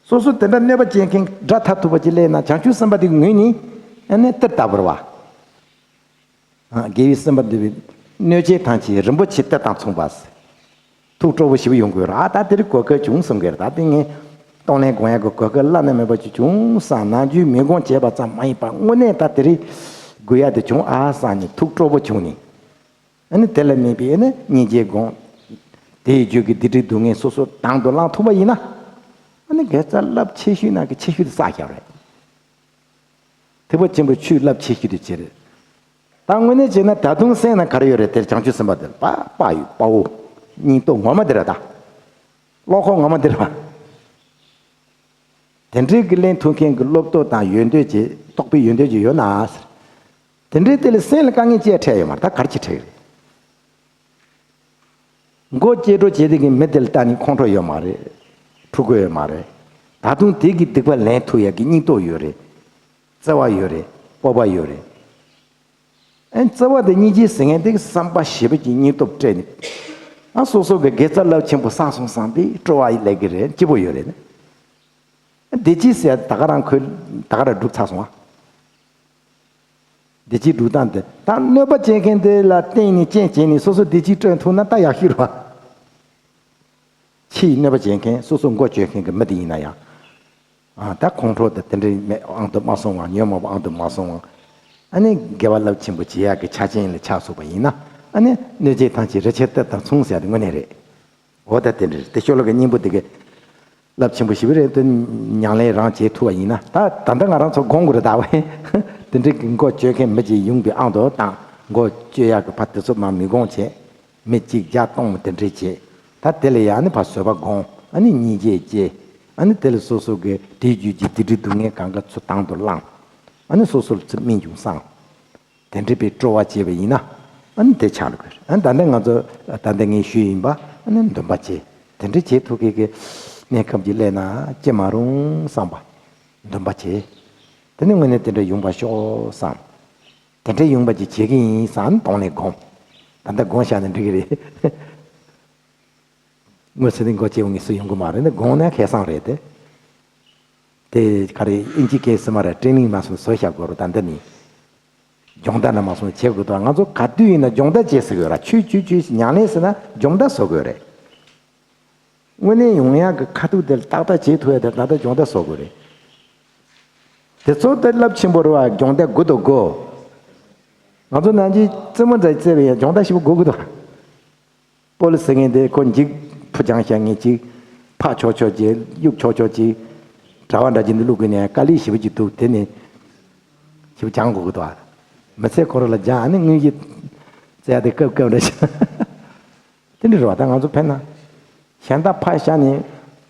སོ་སོ་དེ་འདྲ་གནོད་པ་བྱེད་མཁན་དགྲ་མཐར་ཐུག་པ་ཅིག་སླེབས་ན་བྱང་ཆུབ་སེམས་དཔའ་དེའི་ངོས་ནས་ཨ་ནི་གཏེར་ལྟ་བུ་རེད་བ། དགེ་བའི་སེམས་པ་འདུལ་བའི་གནོད་བྱེད་ཐམས་ཅད་རིན་པོ་ཆེ་གཏེར་དང་མཚུངས་པ། ཐུགས་སྤྲོ་པོ་ཞེ་པོ་ཡོང་དགོས་ར། ཨ་ད་དེ་རིང་གོ་སྐབས་བྱུང་བསམ་གི་རེད། ད་དེ་ངས་གཏོང་ལེན་དགོས་ཡག་གི་གོ་སྐབས་བླ་ན་མེད་པ་ཅིག་བྱུང་བསམ། ནམ་རྒྱུན་མི་དགོངས་བྱས་པ་ཙམ་མ་ཡིན་པར་དངོས་གནས་ད་དེ་རིང་དགོས་ཡག་དེ་བྱུང་ཨ་བསམ་ནས་ཐུགས་སྤྲོ་པོ་བྱུང་ནས། ཨ་ནི་དེ་ལ་དམིགས་པའི་ཨ་ནི་སྙིང་རྗེ་སྒོམ། དེའི་རྒྱུད་ཀྱི་སྡིག་སྒྲིབ་སྡུག་བསྔལ་སོ་སོ་དང་དུ་བླང་ཐུབ་པ་ཡིན་ན། ཨ་ནི་དགེ་རྩ་རླབས་ཆེ་ཤོས་ནང་གི་ཆེ་ཤོས་དེ་བསགས་བཞག་རེད། ཐེག་པ་ཆེན་པོའི་ཆོས་རླབས་ཆེ་ཤོས་དེ་ཅི་རེད། ད་དངོས་གནས་བྱས་ན་ད་དུང་སེམས་ན་ག་རེ་ཡོད་རེད། དེར་བྱང་ཆུབ་སེམས་དཔའ་དེར་དཔའ་དཔའ་ཡོད་དཔའ་བོ། སྙིང་སྟོབས་ངོ་མ་དེ་ར་ད། བློ་ཁོག་ངོ་མ་དེ་ར། དེ་འདྲའི་གི་གླེང་ཐུབ་མཁན་གི་བློ་སྟོབས་དང་ཡོན་ཏན་ཅིག་རྟོགས་པའི་ཡོན་ཏན་ཅིག་ཡོད་ན་ཟེར། དེ་འདྲའི་དེ་ལ་སེམས་ལ་དཀའ་ངལ་ཅི་ཡང་འཕྲད་ཡོད་མ་རེད། ད་ག་རེ་ཅིག་འཕྲད་ཡོད་རེད། མགོ་སྐྱེ་འགྲོ་བྱེད་དེ་གི་མི་དེ་ལ་ལྟ་ནི་ཁོང་ཁྲོ་ཡོད་མ་རེད། འཁྲུལ་དགོས་ཡོད་མ་རེད། ད་དུང་དེ་གི་སྡིག་པ་ལེན་ཐུབ་ཡག་གི་སྙིང་སྟོབས་ཡོད་རེད། བརྩེ་བ་ཡོད་རེད། སྤོབས་པ་ཡོད་རེད། ཨ་ནི་བརྩེ་བ་དང་སྙིང་རྗེ་ཟེར་མཁན་དེ་གི་བསམ་པ་ཞེ་པོ་ཅིག་སྙིང་སྟོབས་སྤྲད་ནས། ཨ་སོ་སོ་གི་དགེ་རྩ་རླབས་ཆེན་པོ་བསགས་སོང་བསམ་པའི་སྤྲོ་བ་སླེབས་ཀྱི་རེད། སྐྱིད་པོ་ཡོད་རེད། བདེ་སྐྱིད་ཟེར་ཡ་ད་ག་རང་ཁོས་ད་ག་རང་སྒྲུབ་ཚར་སོང་ཨ། བདེ་སྐྱིད་སྒྲུབ་སྟངས་དེ་ད་གནོད་པ་བྱེད་མཁན་དེ་ལ་བརྟེན་ནས་རྐྱེན་བྱས་ནས་སོ་སོ་བདེ་སྐྱིད་སྤྲོད་ཐུབ་ན་ད་ཡག་ཤོས་རེད་བ། ཕྱིའི་གནོད་པ་བྱེད་མཁན་སོ་སོ་མགོ་གཅོད་མཁན་གྱི་མི་དེ་ཡིན་ན་ཡང་། ཨ་ད་ཁོང་ཁྲོ་དང་དེ་འདྲའི་མེད་ཨང་དུ་མ་སོང་བ། ཉོན་མོངས་པ་ཨང་དུ་མ་སོང་བ། ཨ་ནི་དགེ་བ་རླབས་ཆེན་པོ་བྱེད་ཡག་གི་ཆ་རྐྱེན་ལ་ཆགས་སོང་བ་ཡིན་ན། ཨ་ནི་གནོད་བྱེད་ཐམས་ཅད་རིན་ཆེན་གཏེར་དང་མཚུངས་ཟེར་ཡ་དེ་དངོས་གནས་རེད། འོ་ད་དེ་འདྲ་རེད། དེ་ཤོ་ལོ་ཀ་སྙིང་པོ་དེ་གི་རླབས་ཆེན་པོ་ཞེ་པོ་རེད། དེ་ཉམས་ལེན་རང་བྱེད་ཐུབ་པ་ཡིན་ན། ད་ད་ལྟ་ང་རང་ཚོ་དགོངས་དགོས་རེད་ད་བས། དེ་འདྲའི་གི་མགོ་གཅོད་མཁན་མི་གཅིག་ཡོང་པའི་ཨང་དུ་བཏང་། མགོ་གཅོད་ཡག་གི་ཕར་དེ་ཚོ་མར་མི་དགོངས་བྱས། མི་གཅིག་བརྒྱ་སྟོང་དེ་འདྲས་བྱས། ད་དེ་ལ་ཡང་ནི་ཕར་བཟོད་པ་སྒོམ། ཨ་ནི་སྙིང་རྗེ་སྐྱེ། ཨ་ནི་དེ་ལ་སོ་སོ་གི་དེའི་རྒྱུད་ཀྱི་སྡིག་སྒྲིབ་སྡུག་བསྔལ་གང་ག་ཚུར་དང་དུ་བླངས། ཨ་ནི་སོ་སོར་ཚུར་སྨིན་འཇུག་བསམ། དེ་འདྲས་པའི་སྤྲོ་བ་བྱས་པ་ཡིན་ན། ཨ་ནི་དེ་ཆགས་འགྲོ་གི་རེད། ཨ་ནི་ད་ལྟ་ང་ཚོ་ད་ལྟ་ངས་ཞུས་ཡིན་པ། ཨ་ནི་འདུན་པ་བྱེད། དེ་འདྲས་བྱེད་ཐུབ་མཁན་གྱི་གནས་སྐབས་ཅིག་སླེབས་ན་ཅི་མ་རུང་བསམ་པ། འདུན་པ་བྱེད། དེ་ནི་དངོས་གནས་དེ་འདྲ་ཡོང་བ་ཤོག་བསམ། དེ་འདྲ་ཡོང་བ་ཅིག་བྱེད་ཀྱི་ཡིན་བསམ་གདོང་ལེན་སྒོམ། ད་ལྟ་སྒོམ་བཞག་ན་འགྲིག་གི་རེད། དངོས་སུ་ནི་མགོ་སྐྱེ་བོ་ངེས་སུ་ཡོང་གི་མ་རེད། འདི་དགོངས་ན་ཁེ་བཟང་རེད་དེ། དེ་ག་རེ་ཨིན་ཇི་སྐད་སི་མ་ར་ཊེ་ནིང་མ་སོང་བཟོ་བཞག་དགོས་རེད། ད་འདི་ནི་སྦྱོང་བརྡར་ན་མ་སོང་བྱེད་དགོས་དོ། ང་ཚོ་ག་དུས་ཡིན་ན་སྦྱོང་བརྡར་བྱེད་ཟེར་དགོས་ར། ཆོས་ཆོས་ཆོས་ཉམས་ལེན་ཟེར་ན་སྦྱོང་བརྡར་བཟོ་དགོས་རེད། དངོས་གནས་ཡོང་ཡག་གི་ཁ་ཐུག་དེ་ཏག་ཏག་བྱེད་ཐུབ་ཡ་དེ་ད་ལྟ་སྦྱོང་བརྡར་བཟོ་དགོས་རེད། དེ་ཚོ་དེ་རླབས་ཆེན་པོ་རེད་བ། སྦྱོང་བརྡར་དགོས་དོ་དགོས། ང་ཚོ་ནང་གི་རྩེད་མོ་འདྲ་རྩེ་བའི་སྦྱོང་བརྡར་ཞིག་དགོས་ཀྱི་འདུག་སྤོ་ལོ་ཟེར་མཁན་དེ་ཁོ་འཇིགས་ཕུ་རྒྱང་ཤ་ངེས་ཅིག་ཕ་ཆོག་ཆོག་ཅིག་གཡུག་ཆོག་ཆོག་ཅིག་གྲྭ་པ་འདྲ་ཅིག་འདི་བླུག་དགོས་ནས་དཀའ་ལས་ཞེ་པོ་ཅིག་འདུག་དེ་ནས་ཞེ་པོ་སྦྱང་དགོས་ཀྱི་འདུག་མི་ཚེ་ཁོ་རང་ལ་སྦྱང་ཨ་ནི་དངོས་གཞི་རྩེ་ཡ་དེ་སྐབས་སྐབས་འདྲ་ཞིག་དེ་འདྲ་རེད་བ། ད་ང་ཚོ་ཕན་ན་གཞན་དག་ཕ་ཤ་ནས་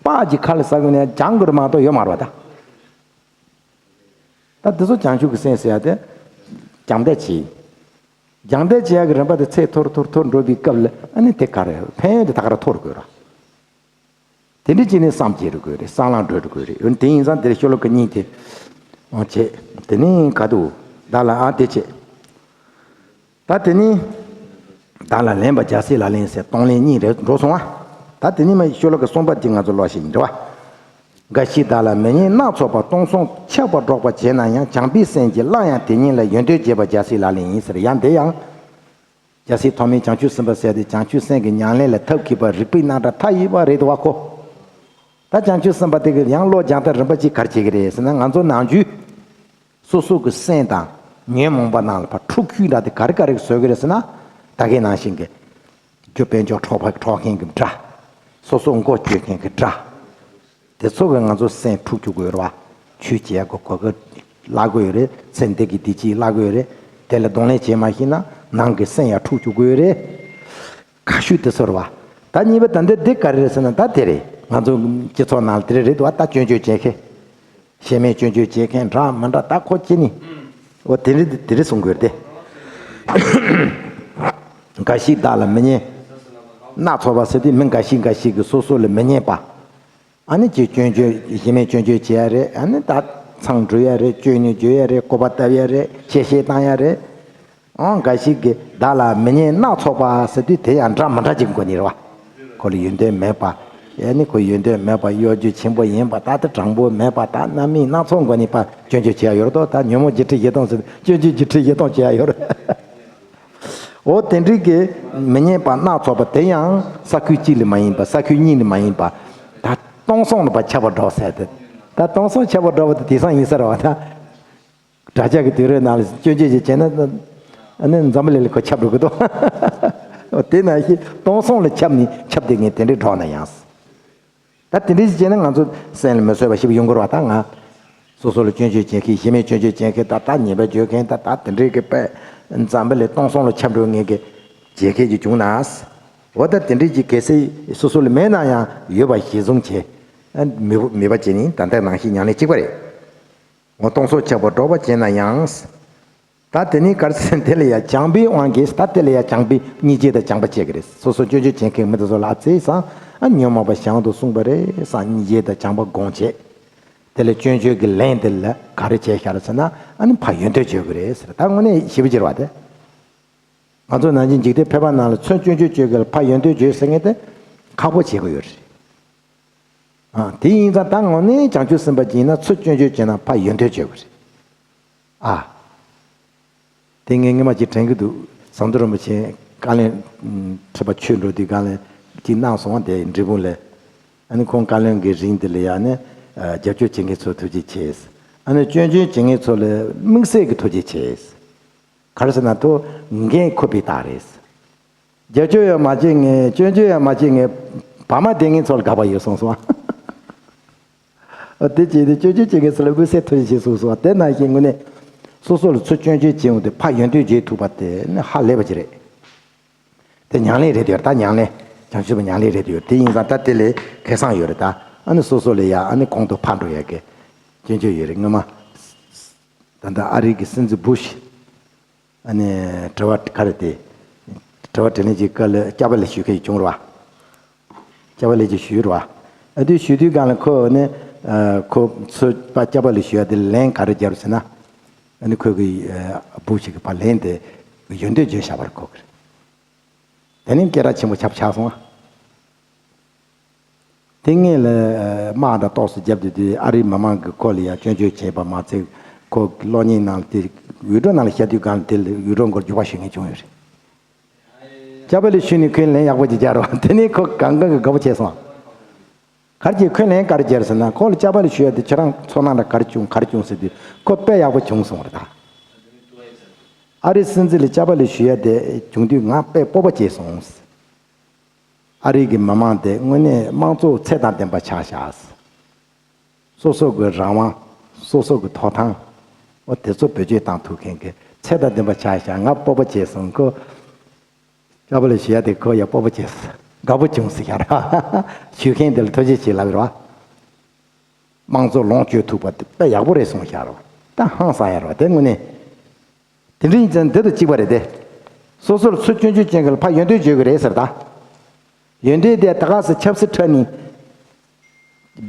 པགས་ཀྱི་ཁ་ལ་ཟ་དགོས་ནས་སྦྱང་དགོས་རེད་མ་གཏོགས་ཡོད་མ་རེད་བ་ད། ད་འདི་ཚོ་བྱང་ཆུབ་ཀྱི་སེམས་ཟེར་ཡ་དེ་སྦྱང་བརྡར་བྱེད། སྦྱང་བརྡར་བྱེད་ཡ་གི་རིམ་པ་དེ་ཚད་མཐོ་རུ་མཐོ་རུ་མཐོ་རུ་འགྲོ་བའི་སྐབས་ལ་ཨ་ནི་དེ་ག་རེ་ཕན་ཡོན་དེ་ད་ག་རེ་མཐོ་རུ་དགོས་ར། དེ་འདྲ་བྱས་ནས་བསམ་སྐྱེ་རུ་དགོས་རེད། བསམ་བློ་འགྲོ་རུ་དགོས་རེད། འོན་དེ་ཡིན་ཙང་དེར་ཤོ་ལོ་ཀ་གཉིས་དེ་བྱེད། དེ་ནས་ག་དུ་བདག་ལ་ཨ་དེ་བྱེད། ད་དེ་ནི་བདག་ལ་ལེན་པ་རྒྱལ་སྲས་ལག་ལེན་ཟེར་གཏོང་ལེན་གཉིས་རེད་འགྲོ་སོང་བ། ད་དེ་ནི་མ་ཤོ་ལོ་ཀ་གསུམ་པ་དེ་ང་ཚོ་ཀློག་ཤེས་ཡིན་འགྲོ་བ། འགའ་ཞིག་བདག་ལ་མི་སྙན་སྣ་ཚོགས་པ་སྟོང་གསུམ་ཆགས་པ་སྒྲོག་པ་བྱས་ན་ཡང་བྱམས་པའི་སེམས་ཀྱིས་སླར་ཡང་དེ་ཉིད་ལ་ཡོན་ཏན་བརྗོད་པ་རྒྱལ་སྲས་ལག་ལེན་ཡིན་ཟེར། ཡང་དེ་ཡང་རྒྱལ་སྲས་ཐོགས་མེད་བྱང་ཆུབ་སེམས་དཔའ་ཟེར་དེ་བྱང་ཆུབ་སེམས་ཀྱི་ཉམས་ལེན་ལ་ཐབས་མཁས་པ་རིག་པའི་རྣམ་གྲངས་མཐའ་ཡས་པ་རེད་འདུག་བ་ཁོ། ད་ ད་བྱང་ཆུབ་སེམས་དཔའ་དེ་གི་ཡང་བློ་སྦྱང་ཐབས་རིམ་པ་གཅིག་ག་རེ་བྱེད་ཀྱི་རེད་ཟེར་ན། ང་ཚོ་ནམ་རྒྱུན་སོ་སོ་གི་སེམས་དང་ཉོན་མོངས་པ་ནང་ལ་ཕར་འཁྲུག་རྒྱུ་འདྲ་དེ་ག་རེ་ག་རེ་བཟོ་གི་རེད་ཟེར་ན། ད་གའི་ནང་བཞིན་གྱི་རྒྱུ་དཔལ་འབྱོར་འཕྲོག་པ་འཕྲོག་མཁན་གྱི་དགྲ། སོ་སོ་མགོ་གཅོད་མཁན་གྱི་དགྲ། དེ་ཚོ་གིས་ང་ཚོ་སེམས་འཁྲུག་བཅུག་གི་ཡོད་རེད་བ། ཆོས་བྱེད་ཡག་གི་གོ་སྐབས་བརླག་གི་ཡོད་རེད། ཚེ་འདི་གི་བདེ་སྐྱིད་བརླག་གི་ཡོད་རེད། དེ་ལ་གདོང་ལེན་བྱེད་མ་ཤེས་ན་ནང་གི་སེམས་ཡང་འཁྲུག་བཅུག་གི་ཡོད་རེད། ཁ་ཤུ་དེ་ཚོ་རེད་བ། ད་གཉིས་པ་ད་འདི་འདི་ག་རེ་རེད་ཟེར་ན། ད་དེ་རེད། ང་ཚོ་སྤྱི་ཚོགས་ནང་ལ་དེ་རེད་རེད་བ། ད་སྐྱོན་བརྗོད་བྱེད་མཁན། གཞན་མའི་སྐྱོན་བརྗོད་བྱེད་མཁན་འདྲ་མི་འདྲ་ད་ཁོ་ཅི་ནི། འོ་དེ་རེད་དེ་རེད་གསུང་དགོས་རེད་དེ། འགའ་ཞིག་བདག་ལ་མི་སྙན། སྣ་ཚོགས་པ་ཟེར་དུས་མི་འགའ་ཞིག་འགའ་ཞིག་གིས་སོ་སོ་ལ་མི་སྙན་པ། ཨ་ནི་ཅིག་སྐྱོན་བརྗོད་གཞན་མའི་སྐྱོན་བརྗོད་བྱེད་ཡ་རེད། ཨ་ནི་ད་མཚང་འབྲུ་ཡ་རེད། སྐྱོན་ནི་བརྗོད་ཡ་རེད། སྐོར་བ་བཏབ་ཡ་རེད། གཤེ་གཤེ་བཏང་ཡ་རེད། ཨང་། འགའ་ཞིག་གིས་བདག་ལ་མི་སྙན་སྣ་ཚོགས་པ་ཟེར་དུས་དེ་ཡང་འདྲ་མི་འདྲ་ཅིག་མགོ་ནི་རེད་བ། ཁོ་ལ་ཡོན་ཏན་མེད་པ། ཨ་ནི་ཁོ་ཡོན་ཏན་མེད་པ། གཡོ་སྒྱུ་ཆེན་པོ་ཡིན་པ། ད་དེ་དྲང་པོ་མེད་པ། ད་རྣམ་སྨིན་སྣ་ཚོགས་མགོ་ནི་པ་སྐྱོན་བརྗོད་བྱེད་ཡ་ཡོད་རེད་དོ། ད་ཉོན་མོངས་བརྒྱད་ཁྲི་བཞི་སྟོང་ཟེར་སྐྱོན་བརྗོད་བརྒྱད་ཁྲི་བཞི་སྟོང་བྱེད་ཡ་ཡོད་རེད། འོ་དེ་འདྲའི་གི་མི་སྙན་པ་སྣ་ཚོགས་པ་དེ་ཡང་ས་ཁུལ་གཅིག་ལ་མ་ཡིན་པ། ས་ཁུལ་གཉིས་ལ་མ་ཡིན་པ། ད་སྟོང་སོང་ལ་ཕར་ཁྱབ་པར་འགྲོ་ཟེར་ཏེ། ད་སྟོང་སོང་ཁྱབ་པར་འགྲོ་བ་དེ་དེང་སང་ཡིན་ས་རེད་བ། ད་དྲ་རྒྱ་གི་དུས་རབས་ནང་ལ་སྐྱོན་བརྗོད་ཅིག་བྱས་ན། ཨ་ནི་འཛམ་བུ་གླིང་ལ་ཁོ་ཁྱབ་འགྲོ་གི་འདུག་དེ་ནང་བཞིན་སྟོང་སོང་ལ་ཁྱབ་ནས་ཁྱབ་བསྡད་མཁན་དེ་འདྲའི་འགྲོ་ན་ཡང་། ད་དེ་འདྲའི་ཞིག་བྱས་ན་ང་ཚོ་སེམས་ལ་མི་བཟོད་པ་ཞིག་ཡོང་གི་རེད་བ། ད་ང་སོ་སོ་ལ་སྐྱོན་བརྗོད་བྱེད་མཁན། གཞན་མའི་སྐྱོན་བརྗོད་བྱེད་མཁན། ད་ད་ཉེས་པ་བརྗོད་མཁན། ད་ད་དེ་འདྲའི་གི་དཔེ་འཛམ་བུ་གླིང་སྟོང་སོང་ལ་ཁྱབ་འགྲོ་མཁན་གི་བྱེད་མཁན་གྱི་བྱུང་ན། འོ་ད་དེ་འདྲའི་གི་གལ་སྲིད་སོ་སོ་ལ་མེད་ན་ཡང་ཡོད་པ་གཞི་བཟུང་བྱས། ཨ་མི་མེད་པ་བྱས་ནས་ད་ལྟ་ནང་བཞིན་ཉམས་ལེན་གཅིག་པ་རེད། འོ་སྟོང་སོང་ཁྱབ་པར་འགྲོ་བ་བྱས་ན་ཡང་། ད་དེ་ནི་གར་སེམས་དེ་ལ་ཡང་བྱམས་པའི་དབང་གིས། ད་དེ་ལ་ཡང་བྱམས་པའི་སྙིང་རྗེ་དང་བྱམས་པ་བྱེད་ཀྱི་རེད། སོ་སོ་སྐྱོན་བརྗོད་བྱེད་མཁན་མི་དེ་ཚོ་ལ་ཨ་ཙི་སང་། ཨ་ཉོན་མོངས་པ་གཞན་དུ་གསུངས་པ་རེད་སང་སྙིང་རྗེ་དང་བྱམས་པ་སྒོམ་བྱེད། དེ་ལ་སྐྱོན་བརྗོད་ཀྱི་ལན་དེ་ལ་ག་རེ་བྱས་ཤག་ཟེར་ན། ཨ་ནི་ཕར་ཡོན་ཏན་བརྗོད་ཀྱི་རེད་ཟེར། ད་དངོས་གནས་ཞེ་པོ་ཅིག་རེད་བ་དེ། ང་ཚོ་ནང་བཞིན་འཇིག་རྟེན་ཕལ་པ་ནང་ལ་ཚུར་སྐྱོན་བརྗོད་བརྗོད་མཁན་ལ་ཕར་ཡོན་ཏན་བརྗོད་ཟེར་མཁན་དེ་ཁག་པོ་བྱེད་ཀྱི་ཡོད་རེད། ཨ་དེ་ཡིན་ཙང་ད་དངོས་གནས་བྱང་ཆུབ་སེམས་དཔའ་ཅིག་ཡིན་ན་ཚུར་སྐྱོན་བརྗོད་བྱས་ན་ཕར་ཡོན་ཏན་བརྗོད་དགོས་རེད། ཨ། དེ་ངས་སྔོན་མ་ཅིག་དྲན་གྱི་འདུག་ཟམ་གདོང་རིན་པོ་ཆེ་བཀའ་བློན་ཁྲི་པ་ཆོས་འགྲོ་དུས་བཀའ་བློན་ཅིག་གནང་སོང་བ། དེ་འབྲས་སྤུངས་ལ། ཨ་ནི་ཁོང་བཀའ་བློན་གྱི་རིང་དེ་ལ་ཡང་ནི་རྒྱབ་སྐྱོར་བྱེད་མཁན་ཚོ་ཐུགས་རྗེ་ཆེ། ཨ་ནི་སྐྱོན་བརྗོད་བྱེད་མཁན་ཚོ་ལ་དམིགས་བསལ་གྱི་ཐུགས་རྗེ་ཆེ། ག་རེ་ཟེར་ན་ཐོ་འགན་འཁུར་བའི་རྟགས་རེད། རྒྱབ་སྐྱོར་ཡང་མ་བྱེད་མཁན། སྐྱོན་བརྗོད་ཡང་མ་བྱེད་མཁན། བར་མ་དེ་ངའི་ཚོར་དགག་པ་ཡོད་གསུངས་སོང་། དེ་བྱས་ཏེ་སྐྱོན་བརྗོད་བྱེད་མཁན་ཚོ་ལ་དམིགས་བསལ་ཐུགས་རྗེ་ཆེ་གསུངས་སོང་། དེ་ནང་བཞིན་དངོས་གནས་སོ་སོ་ལ་ཚུར་སྐྱོན་བརྗོད་བྱེད་འོང་དུས་ཕར་ཡོན་ཏན་བརྗོད་ཐུབ་པ་དེ་ནི་ཧ་ལས་པ་ཅིག་རེད། དེ་ཉམས་ལེན་རེད་དེ་ཡོད་རེད། ད་ཉམས་ལེན་བྱང་ཆུབ་པའི་ཉམས་ལེན་རེད་དེ་ཡོད་རེད། དེ་ཡིན་ཙང་ད་དེ་ལས་ཁེ་བཟང་ཡོད་རེད། ད་ཨ་ནི་སོ་སོ་ལ་ཡ་ཨ་ནི་གོང་དུ་འཕར་འགྲོ་ཡ་གི་སྐྱོན་བརྗོད་ཡོད་རེད། སྔོན་མ་ད་ལྟ་ཨ་རི་གི་སྲིད་འཛིན་བུ་ཤི། ཨ་ནི་དྲི་བ་ག་རེ་དེ། དྲི་བ་དྲིས་ལན་གྱི་སྐབས་ལ་སྐྱབས་པ་ལེགས་ཞུ་མཁན་ཞིག་བྱུང་རེད་བ། སྐྱབས་པ་ལེགས་ཀྱི་ཞུས་རེད་བ། ཨ་དུས་ཞུ་དུས་སྒང་ལ་ཁོ་ནི། ཨ་ཁོ་ཚོས་པ་སྐྱབས་པ་ལེགས་ཞུ་ཡ་དེ་ལན་ག་རེ་བརྒྱབ་རེད་ཟེར་ན། ཨ་ནི་ཁོས་གི་ཨ་བུ་ཞིག་གི་པར་ལེན་དེ་ཡོན་ཏན་བརྗོད་བཞག་པ་རེད་ཁོ་གི། དེ་ནི་སྐད་གྲགས་ཆེན་པོ་ཆགས་ཆགས་སོང་ཨ། དེ་སྔོན་ལ་དམག་འདྲ་ཏོག་ཙམ་བརྒྱབ་དུས་དུས་ཨ་རིའི་མི་མང་གིས་ཁོ་ལ་ཡ་སྐྱོན་བརྗོད་བྱས་པ་མ་ཚད་ཁོ་གློག་བརྙན་ནང་དེ་ཡུལ་གྲུ་ནང་ལ་བཤད་དུས་སྒང་ལ་དེ་ལ་ཡུལ་གྲུ་མགོར་རྒྱུག་པ་ཞུ་མཁན་བྱུང་ཡོད་རེད། སྐྱབས་པ་ལེགས་ཞུས་ནས་ཁོས་ལན་ཡག་པོ་ཅིག་རྒྱག་རོགས། དེ་ནས་ཁོ་གང་གང་གི་དགའ་པོ་བྱས་སོང་། ག་རེ་བྱས་ཁོས་ལན་ག་རེ་བརྒྱབ་ཟེར་ན་ཁོ་ལ་སྐྱབས་པ་ལེགས་ཞུ་ཡ་དེ་ཁྱོད་རང་ཚོར་སྣང་ལ་ག་རེ་བྱུང་ག་རེ་བྱུང་ཟེར་དུས་ཁོ་དཔེ་ཡག་པོ་བྱུང་སོང་རེད་ད། ཨ་རིའི་སྲིད་འཛིན་ལ་སྐྱབས་པ་ལེགས་ཞུ་ཡ་དེ་བྱུང་དུས་ང་དཔེ་སྤོབས་པ་སྐྱེས་སོང་། ཨ་རི་གི་མི་མང་དེ་དངོས་གནས་དམངས་གཙོ་ཚད་དང་ལྡན་པ་ཆགས་ཤག་སོ་སོ་གི་རང་དབང་། སོ་སོ་གི་ཐོབ་ཐང་། འོ་དེ་ཚོ་བེད་སྤྱོད་བཏང་ཐུབ་མཁན་གྱི་ཚད་དང་ལྡན་པ་ཆགས་ཤག་ང་སྤོབས་པ་བྱས་སོང་། ཁོ་སྐྱབས་པ་ལེགས་ཞུ་ཡ་དེ་ཁོ་ཡ་སྤོབས་པ་བྱས་སོང་། དགའ་པོ་བྱུང་ཟེར་ཤག་ར། ཞུ་མཁན་དེ་ལ་ཐུགས་རྗེ་ཆེ་ལབ་ར། དམངས་གཙོ་ལོངས་སྤྱོད་ཐུབ་པ་དེ་དཔེ་ཡག་པོ་རེད་གསུངས་ཤག་ར། ད་ཧང་སང་ཡ་ར་དེ་དངོས་གནས། དེ་འདྲ་ཡིན་ཙང་འདི་དང་གཅིག་པ་རེད་དེ། སོ་སོར་ཚུར་སྐྱོན་བརྗོད་ཅན་གྱི་ལ་ཕར་ཡོན་ཏན་བརྗོད་ཀྱི་རེད་ཟེར་ད། ཡོན་ཏན་དེ་ད་ག་སེ་ཆབ་སྲིད་ཁྲོད་ནས་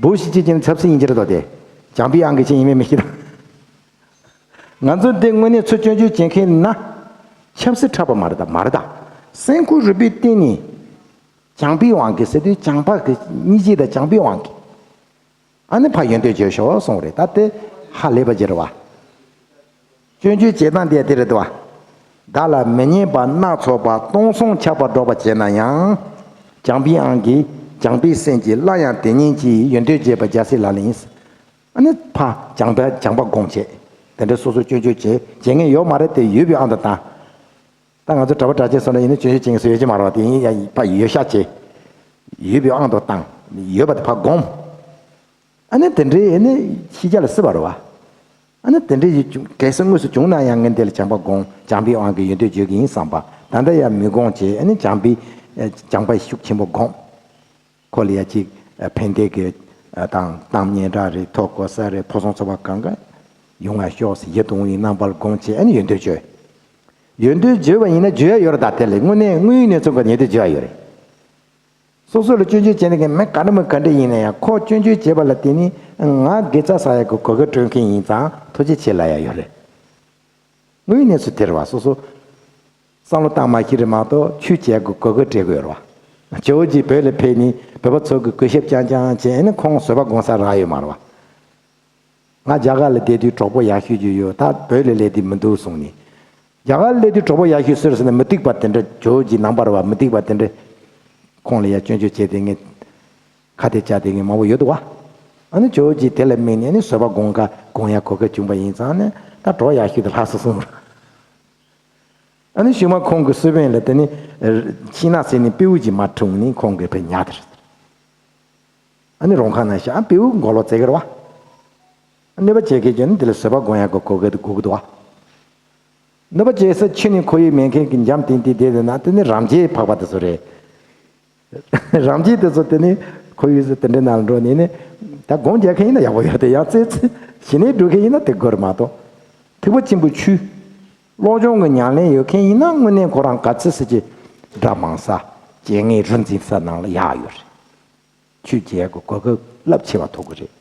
བུ་ཞིག་ཅིག་ཅན་ཆབ་སྲིད་ཡིན་གྱི་རེད་དོ་དེ། བྱམས་པའི་དབང་གིས་ཅི་ཡིན་མིན་མི་ཤེས་ད། ང་ཚོ་འདི་དངོས་གནས་ཚུར་སྐྱོན་བརྗོད་བྱེད་མཁན་ན། ཆབ་སྲིད་ཁྲོད་པ་མ་རེད་ད་མ་རེད་ད། སེམས་ཁུར་རུས་པའི་གཏིང་ནས། བྱམས་པའི་དབང་གིས་ཟེར་དུས་བྱམས་པ་གི་སྙིང་རྗེ་དང་བྱམས་པའི་དབང་གིས། ཨ་ནི་ཕར་ཡོན་ཏན་བརྗོད་ཤོག་གསུངས་རེད། ད་དེ་ཧ་ལས་པ་ཅིག་རེད་བ། སྐྱོན་བརྗོད་བྱེད་སྟངས་དེ་དེ་རེད་དོ། བདག་ལ་མི་སྙན་པ་སྣ་ཚོགས་པ་སྟོང་སང་ཁྱབ་པར་སྒྲོག་པ་བྱས་ན་ཡང་། བྱམས་པའི་དབང་གིས་ སྦྱངས་པའི་སེམས་ཀྱིས་སླར་ཡང་དེ་ཉིད་ཀྱི་ཡོན་ཏན་བརྗོད་པ་རྒྱལ་སྲས་ལག་ལེན་ཡིན། ཨ་ནི་ཕ་སྦྱངས་པ་སྦྱངས་པ་སྒོམ་བྱེད། དེ་འདྲ་སོ་སོ་སྐྱོན་བརྗོད་བྱེད་བྱེད་མཁན་ཡོད་མ་རེད་དེ་ཡོད་པའི་དབང་དུ་བཏང་། ད་ང་ཚོ་གྲྭ་པ་གྲྭ་ཆེན་སོང་ན་ཡིན་ན་སྐྱོན་བརྗོད་བྱེད་མཁན་སུ་ཡོད་ཀྱི་མ་རེད་བ། དེ་ཡིན་ཡང་ཕ་ཡོད་ཤག་བྱེད། ཡོད་པའི་དབང་དུ་བཏང་། ཡོད་པ་དེ་ཕ་སྒོམ། ཨ་ནི་དེ་འདྲའི་ཨ་ནི་ཤེས་བྱ་ལ་སྲིད་པ་རེད་བ། ཨ་ནི་དེ་འདྲའི་ཡིད་བྱུང་གལ་སྲིད་དངོས་སུ་བྱུང་ན་ཡང་ངས་འདི་ལ་སྦྱངས་པ་སྒོམ། སྦྱངས་པའི་དབང་གིས་ཡོན་ཏན་བརྗོད་ཀྱི་ཡིན་བསམ་པ། ད་ལྟ་ཡང་མི་སྒོམ་བྱས། ཨ་ནི་སྦྱངས་པའི་སྦྱངས་པ་ཤུགས་ཆེན་པོ་སྒོམ། ཁོ་ལ་ཡ་གཅིག་ཕན་བདེ་གི་དང་གཏམ་སྙན་གྲགས་རེད། ཐོབ་གོ་ས་རེད། ཕོ་བཟང་ཚོ་བ་གང་ག་ཡོང་བ་ཤོག་ཟེར་ཡིད་དུ་འོང་བའི་རྣམ་པར་སྒོམ་བྱས། ཨ་ནི་ཡོན་ཏན་བརྗོད། ཡོན་ཏན་བརྗོད་པ་ཡིན་ན་བརྗོད་ཡ་ཡོད་རེད། ད་དེ་ལས་དངོས་གནས་དངོས་ཡོད་གནས་ཚུལ་ག་ཡོན་ཏན་བརྗོད་ཡ་ཡོད་རེད། སོ་སོ་ལ་སྐྱོན་བརྗོད་བྱས་ནས་མི་ག་འདྲ་མི་ག་འདྲ་ཡིན་ན་ཡང་ཁོ་སྐྱོན་བརྗོད་བྱས་པ་ལ་བརྟེན་ནས་ང་དགེ་རྩ་བསགས་ཡག་གི་གོ་སྐབས་སྤྲོད་མཁན་ཡིན་ཙང་ཐུགས་རྗེ་ཆེ་ལབ་ཡ་ཡོད་རེད། དངོས་ཡོད་གནས་ཚུལ་དེ་རེད་བ། སོ་སོ་བསམ་བློ་བཏང་མ་ཤེས་རེད་མ་གཏོགས་ཆོས་བྱེད་ཡག་གི་གོ་སྐབས་སྤྲད་དགོས་རེད་བ། ཇོ་བོ་རྗེ་བོད་ལ་ཕེབས་ནས་བོད་པ་ཚོ་གི་གུས་ཞབས་རྐྱང་རྐྱང་བྱས་ནས་ཁོང་བཟོད་པ་སྒོམ་ས་རག་ཡོད་མ་རེད་བ། ང་རྒྱ་གར་ལ་བསྡད་དུས་གྲོགས་པོ་ཡག་ཤོས་ཅིག་ཡོད། ད་བོད་ལ་སླེབས་དུས་མི་འདུག་གསུངས་ནས། རྒྱ་གར་ལ་སླེབས་དུས་གྲོགས་པོ་ཡག་ཤོས་སུ་རེད་ཟེར་ན་མི་སྡིག་པ་དེ་འདྲ། ཇོ་བོ་རྗེ་ནང་པ་རེད་བ། མི་སྡིག་པ་དེ་འདྲ། ཁོང་ལ་ཡ་སྐྱོན་བརྗོད་བྱས་དེ་ངས་ཁ་གཏད་བཅག་དེ་ངས་མང་པོ་ཡོད་འདུག་བ། ཨ་ནི་ཇོ་བོ་རྗེ་དེ་ལ་དམིགས་ནས་ཨ་ནི་བཟོད་པ་སྒོམ་ག་སྒོམ་ཡ་གོ་སྐབས་བྱུང་པ་ཡིན་ཙང་ནས་ད་གྲོགས་ཡག་ཤོས་དེ་ལྷག་སོང་གསུངས། ཨ་ནི་གཞུག་མ་ཁོང་གི་གསོལ་དཔོན་ལ་དེ་ནི་ཤིང་ནགས་ཟེར་ནས་སྤྲེའུ་ཅིག་མར་འཁྲུངས་ནས་ཁོང་གིས་ཕར་ཉར་དེ་རེད། ཨ་ནི་རོང་ཁ་ན་བཞག་སྤྲེའུ་མགོ་ལོག་བཙལ་གི་རེད་བ། གནོད་པ་བྱེད་མཁན་ཅན་འདི་ལ་བཟོད་པ་སྒོམ་ཡག་གི་གོ་སྐབས་དེ་དགོས་ཀྱི་འདུག་བ། གནོད་པ་བྱེད་ས་ཁྱོད་ནི་ཁོར་ཡུག་མེད་མཁན་གྱི་འཇམ་ཐིང་ཐིང་བསྡད་ཡོད་ན་དེ་ནི་རང་རྒྱལ་འཕགས་པ་དེ་ཚོ་རེད། རང་རྒྱལ་དེ་ཚོ་དེ་ནི་ཁོར་ཡུག་ཚོ་དེ་འདྲའི་ནང་ལ་འགྲོ་ནས་ནི་ད་སྒོམ་རྒྱག་མཁན་ཡིན་ན་ཡག་པོ་ཡོད་དེ། ཡང་ཙེ་ཙེ་ཞི་གནས་སྒྲུབ་མཁན་ཡིན་ན་དེ་དགོས་རེད་མ་གཏོགས། ཐེག་པ་ཆེན་པོའི་ཆོས་བློ་སྦྱོང་གི་ཉམས་ལེན་ཡོད་མཁན་ཡིན་ན་དངོས་གནས་ཁོ་རང་ག་ཚོད་ཟེར་གྱི་དགྲ་མང་ས་རྐྱེན་ངན་རུ་འཛིན་ས་ནང་ལ་ཡག་ཡོད་རེད། ཆོས་བྱེད་ཡག་གི་གོ་སྐབས་རླབས་ཆེ་བ་ཐོབ་གི་རེད།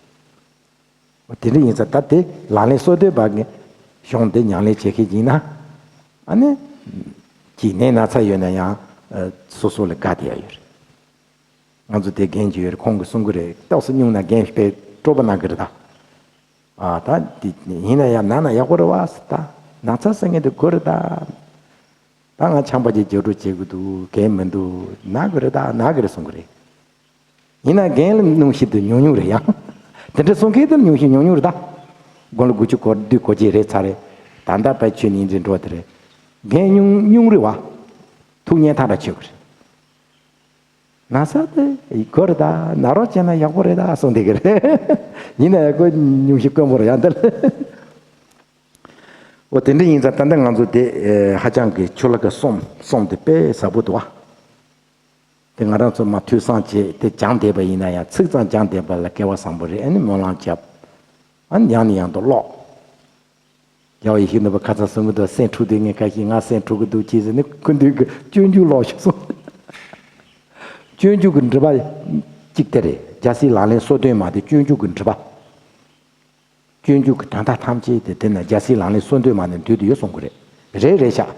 དེ་འདྲ་ཡིན་ཙང་ད་དེ་ལག་ལེན་སོ་བདུན་པ་གི་གཞུང་དེ་ཉམས་ལེན་བྱེད་མཁན་ཡིན་ན། ཨ་ནི། གྱི་ནད་ན་ཚ་ཡོད་ན་ཡང་སོ་སོ་ལ་དགའ་བསྡད་ཡ་ཡོད་རེད། ང་ཚོ་དེ་རྒན་གྱི་ཡོད་རེད། ཁོང་གིས་གསུང་གི་རེད། ཏོག་ཙམ་སྙུང་ན་རྒན་དཔེ་སྤྲོ་པོ་གནང་གི་རེད་ད། ཨ་ད་དེ་ཡིན་ན་ཡང་ན་ན་ཡག་པོ་རེད་བ་ཟེར། ད་ན་ཚ་ཟེར་མཁན་དེ་དགོས་རེད་ད། ད་ང་ཆམ་པ་ཅིག་སྦྱོར་སྒྲོལ་བྱེད་དགོས་འདུག་རྒན་མི་འདུག་ན་གི་རེད་ད། ན་གི་རེད་གསུང་གི་རེད། ཡིན་ན་རྒན་ལ་སྙུང་གཞི་དེ་ཉུང་ཉུང་རེད་ཡང་། དེ་འདྲ་གསུང་མཁན་དེ་ལ་སྙུང་གཞི་ཉུང་ཉུང་རེད་ད། དགུང་ལོ་དགུ་བཅུ་གོ་བདུན་གོ་བརྒྱད་རེད་ཚར་རེད། ད་ལྟ་བས་ཆོས་ཉིན་རེ་འགྲོ་དེ་རེད། རྒན་ཉུང་ཉུང་རེད་བ། ཐུགས་ཉན་ཐག་འདྲ་ཆོད་གི་རེད། ན་ཚ་དེ་དགོས་རེད་ད། ན་རོགས་བྱས་ན་ཡག་པོ་རེད་ད་གསུང་བསྡད་གི་རེད། ཡིན་ན་ཡང་ཁོ་སྙུང་གཞི་དཀོན་པོ་རེད་ཡང་དེ་ལ། འོ་དེ་འདྲ་ཡིན་ཙང་ད་ལྟ་ང་ཚོ་དེ་ཧ་ཅང་གི་ཆུ་ལ་ག་གསུམ་གསུམ་དེ་དཔེ་ཟབ་པོ་འདུག་བ། དེ་ང་རང་ཚོ་མ་ཐོས་བསམ་བྱས་དེ་སྦྱངས་བསྡད་པ་ཡིན་ན་ཡང་ཚིག་ཙམ་སྦྱངས་བསྡད་པ་ལ་སྐལ་བ་བཟང་པོ་རེད། ཨ་ནི་སྨོན་ལམ་བརྒྱབ། ཨ་ནི་ཡང་ནས་ཡང་དུ་ཀློག་རྒྱལ་བ་ཡིད་བཞིན་ནོར་བུ་ཁ་སང་གསུང་གི་འདུག་སེམས་འཁྲུག་དུས་ངས་ཁ་ཤས་ང་སེམས་འཁྲུག་གི་འདུག་ཅེས་ཟེར་ནས་སྐུ་མདུན་གྱི་སྤྱོད་འཇུག་ཀློག་ཤོག་གསུངས། སྤྱོད་འཇུག་གི་འགྲེལ་པ་གཅིག་དེ་རེད། རྒྱལ་སྲས་ལག་ལེན་སོ་བདུན་མ་དེ་སྤྱོད་འཇུག་གི་འགྲེལ་པ། སྤྱོད་འཇུག་གི་དོན་དག་ཐམས་ཅད་དེ་དེ་ན་རྒྱལ་སྲས་ལག་ལེན་སོ་བདུན་མ་ནས་འདུས་ཏེ་ཡོད་གསུང་གི་རེད། རེད་རེད་ཤག་